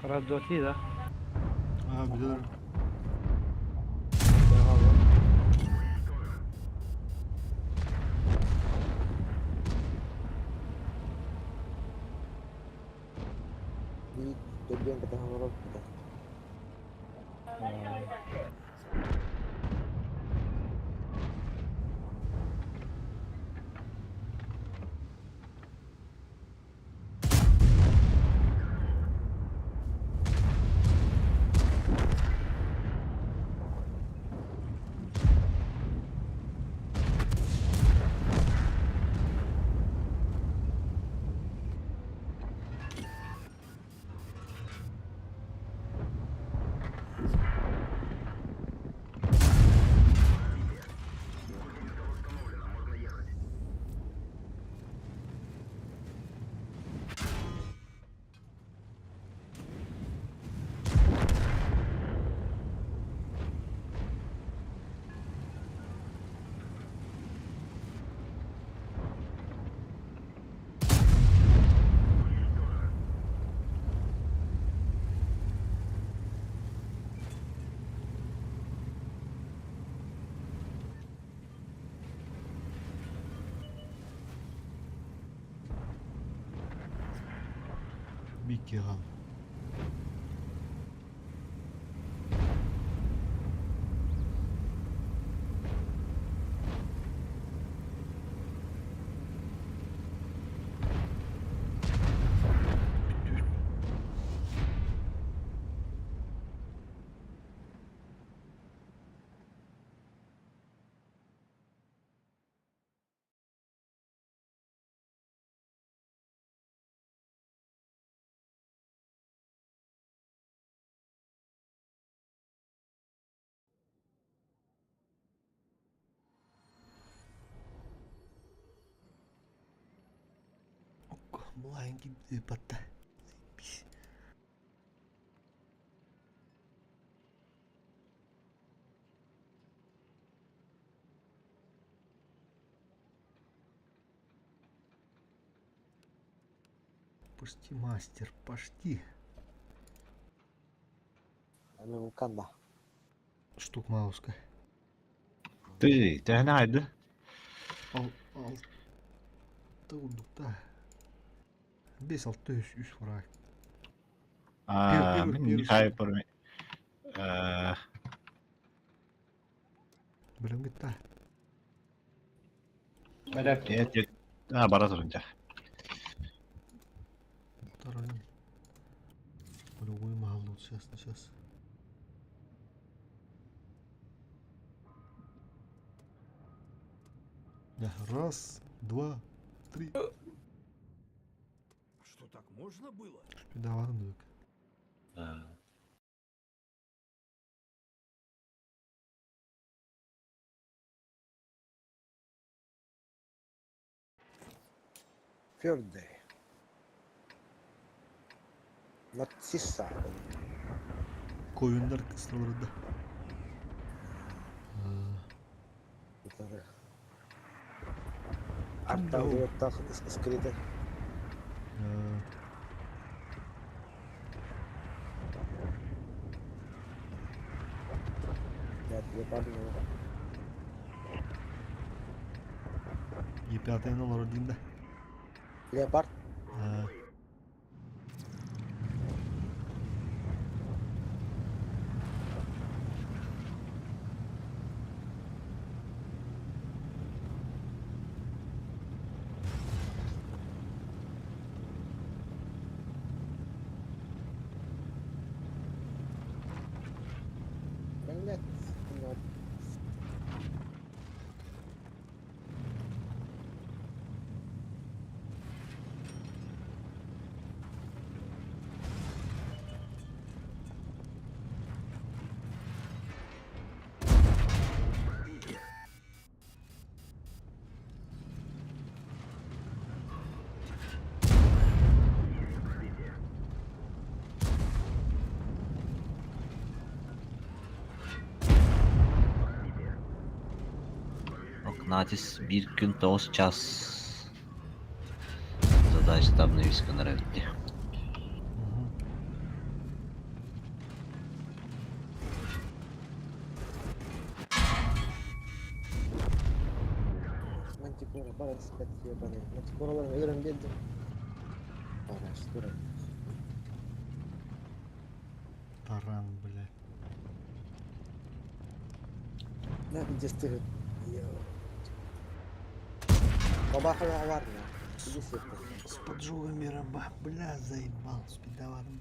Раз, два, три, да? Аа, билэр. Биир төрдүөн кэтэһэн олорбута. Бикки хаал. Былайын ыыппатта. Почти мастер, почти. Аны вулкан ба. Штук мауска. Ты, төһөнө айды? Ал, алты урдукта. Бес алты үс үс фраг. Аа, Первый, мин первый хайпер. Э, Билем гитта. э, а, бара турунча. Второй. Любой мало сейчас, сейчас. Да, раз, два, три. Что так можно было? Шпидаван дук. Фердей. Нарцисса. Koyunlar kısırlarında. Арта уоттах ыскырыты. Леопард. Е5 олорор дейм да. Леопард. Блять. Ок, Натис bir күн 9 час. Задача там нависканар эбитти. Скоро баран испэт ебаный. Скороларын өлөрөн биэрдим. Бараш туран. Таран, бля. На пиздец Бабаха бар Иди С поджогами раба. Бля, заебал, с пидоваром.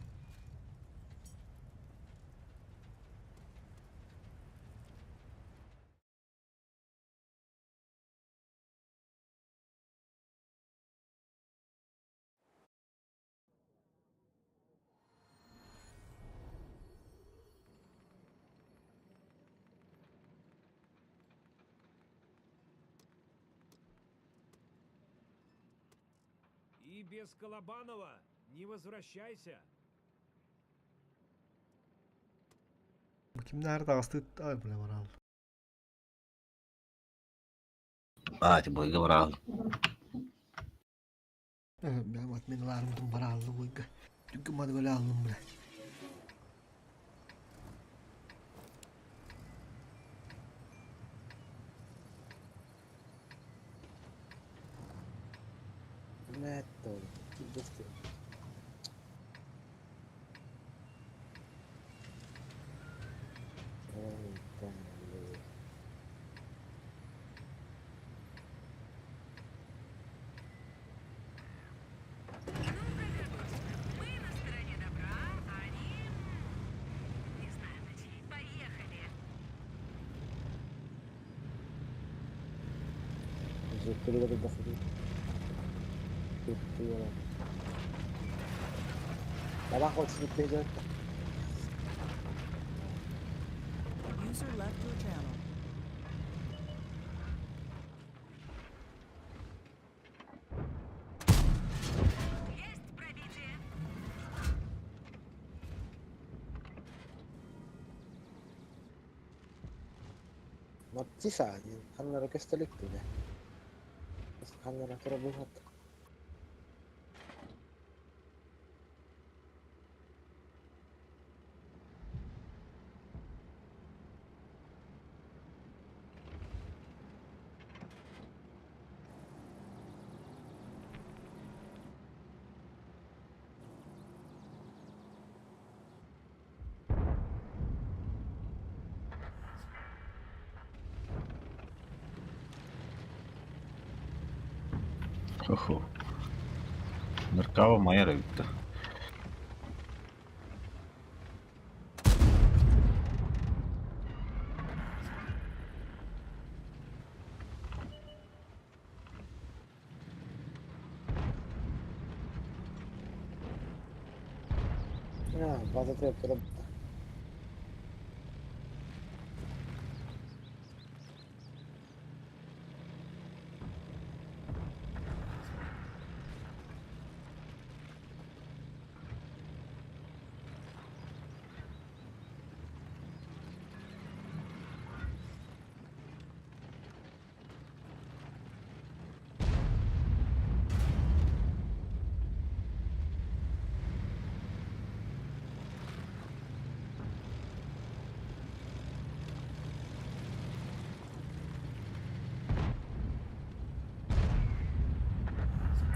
И без Колобанова не возвращайся. Кимнәр таҕыстыт ай бля барал. Аа, ти бойга бараал. Бля, вот мен ларымдым бараллы бойга. Түггі мады аллым бля. Блядь, тоже. Пиздец. Ой, да, блядь. Мы на стороне добра, а они... Не знаю, на чьей. Поехали! Жөттөрүгэр да сытыы. Бабах хочет бейдет. User left your channel. Есть пробитие! Маттиса, ханнара көстөлүк түнэ. Ханнара тура быһат. Хо-хо. Меркава майра битте. А, база треп тура.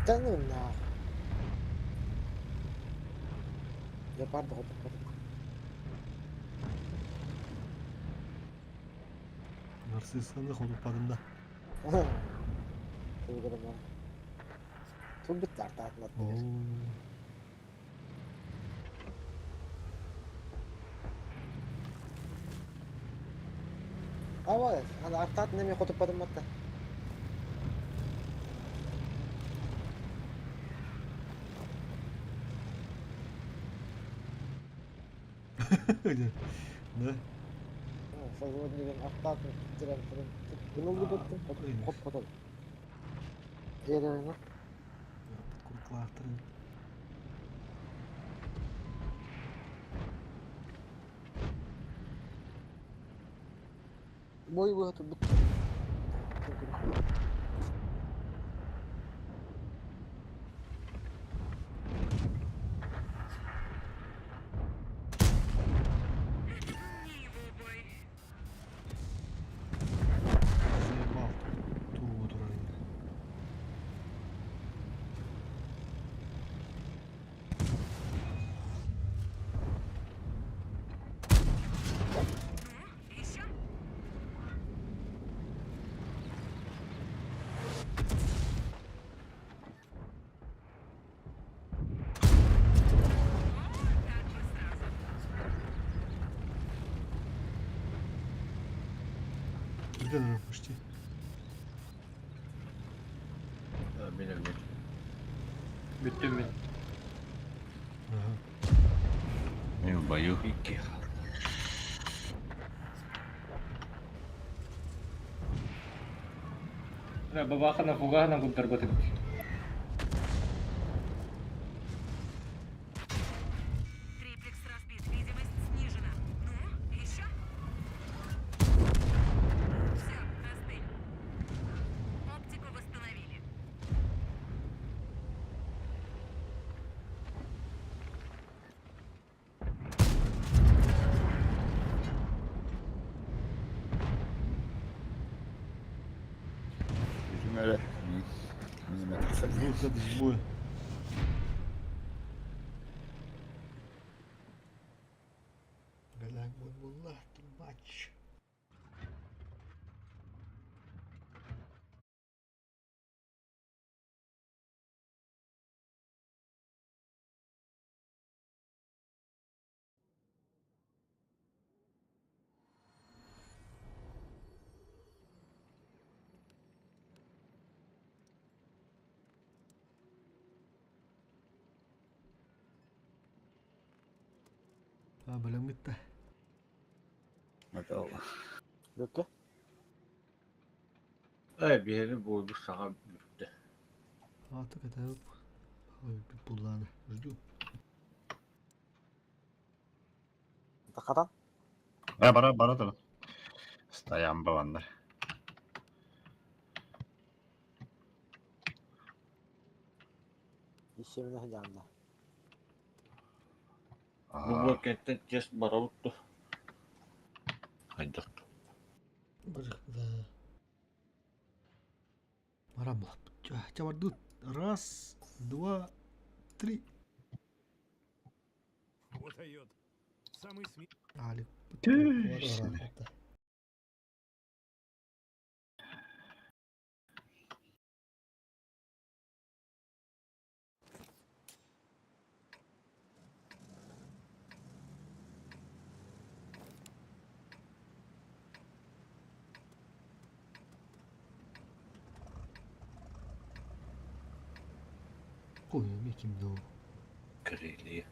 Да ну нахуй. Я парды хотуп Нарциссаны хотуппадым да. Тугурма. Тулбит артаатынат. Ава, ана артаат неме хотуппадым батта. Да? Сазыводнигин артаатын тирен тирен. Бунулду беттим. Хоп хотол. Жерine. Курклаахтарын. Бой бой бут. Это был не его бой. Заебал. Турбо турарын. Бүтэн эрэр почти. Мин эмиэ. Бүттүм мин. Ага. Мен в бою. Икки. Бабахана фугана курдарбатым. Триплекс разбит, видимость снижена. Ну, еще? Все, остынь. Оптику восстановили. Бүтүҥ эрэ. Мин тахсар. Вот это сбой. Галак буолла, матч. А, бэлэм гытта. Бүккэ. Э, биһиги буолбут саҥа бүттэ. А, так это... Ой, булланы. Жду. Хатан. Э, бара, бара тұр. Стоям баландар. Ишемine жанна. Бу буол кэнтэн чес барабыт Хайдах. Да. Барам Чавардут. Раз, два, три. Вот дает. Самый сме... Алик. Түс. Ой, ким да Карелия.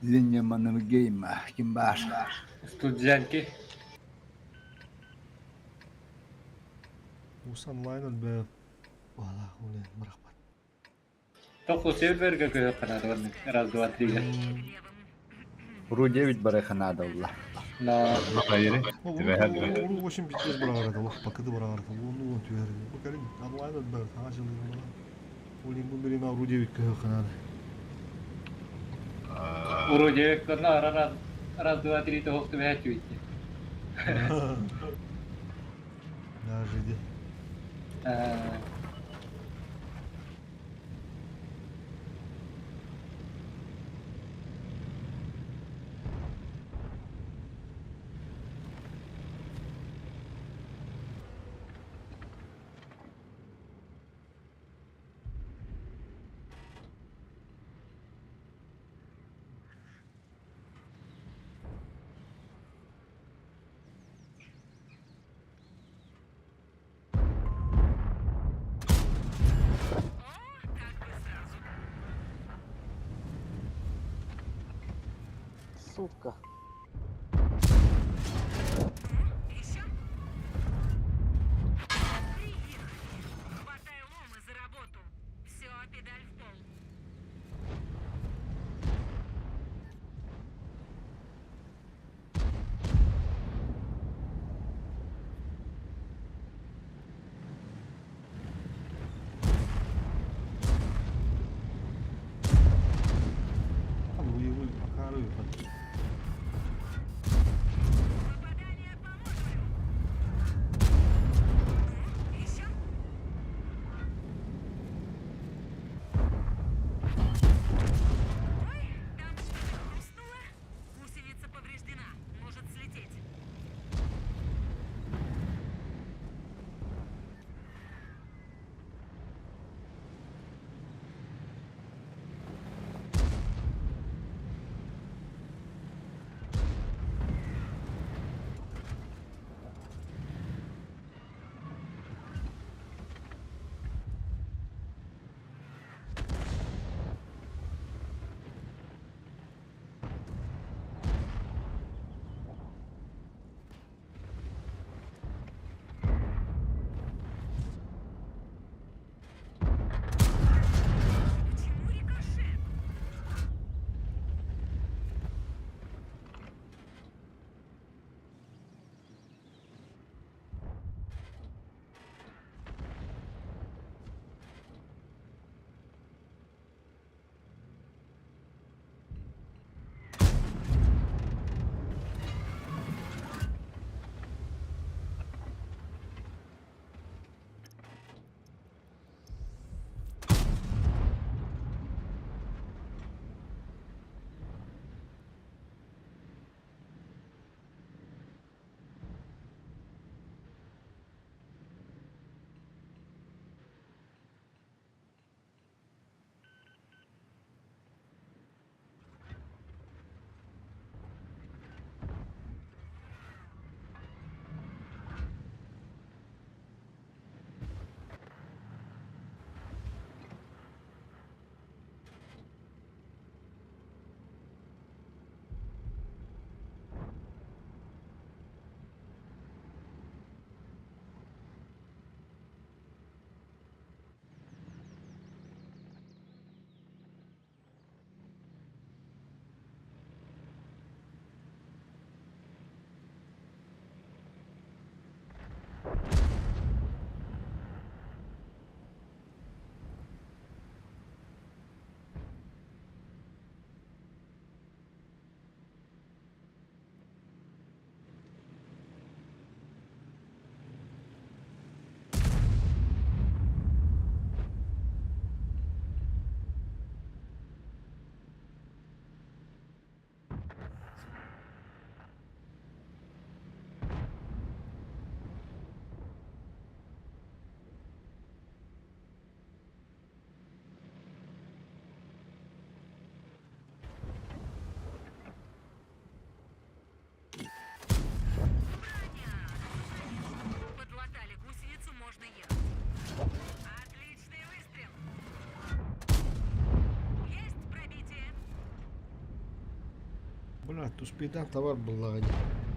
Линия Маннергейма. Ким баар? Студентки. Ус онлайн бе. Вала, уне, марахмат. Тоқу серверге көйө канады Раз, два, три. Ру 9 бараханада улла. На. Уру 8 пиздец барарады, лох пакыды барарады. Оны он түәрді. Бу кәрін онлайн бе, саңа жылы. Олин бу бириме Ру 9 көйө канады. Уру 9 кына раз, раз, два, три, тоқ түбә чуйти. Даже иди. О, так бы сразу. Сука. Ну, еще? Приехали. Хватай лом и за работу. Все, педаль в пол. Там уевы, акары, Бля, туспейдан товар буллаҕа дии.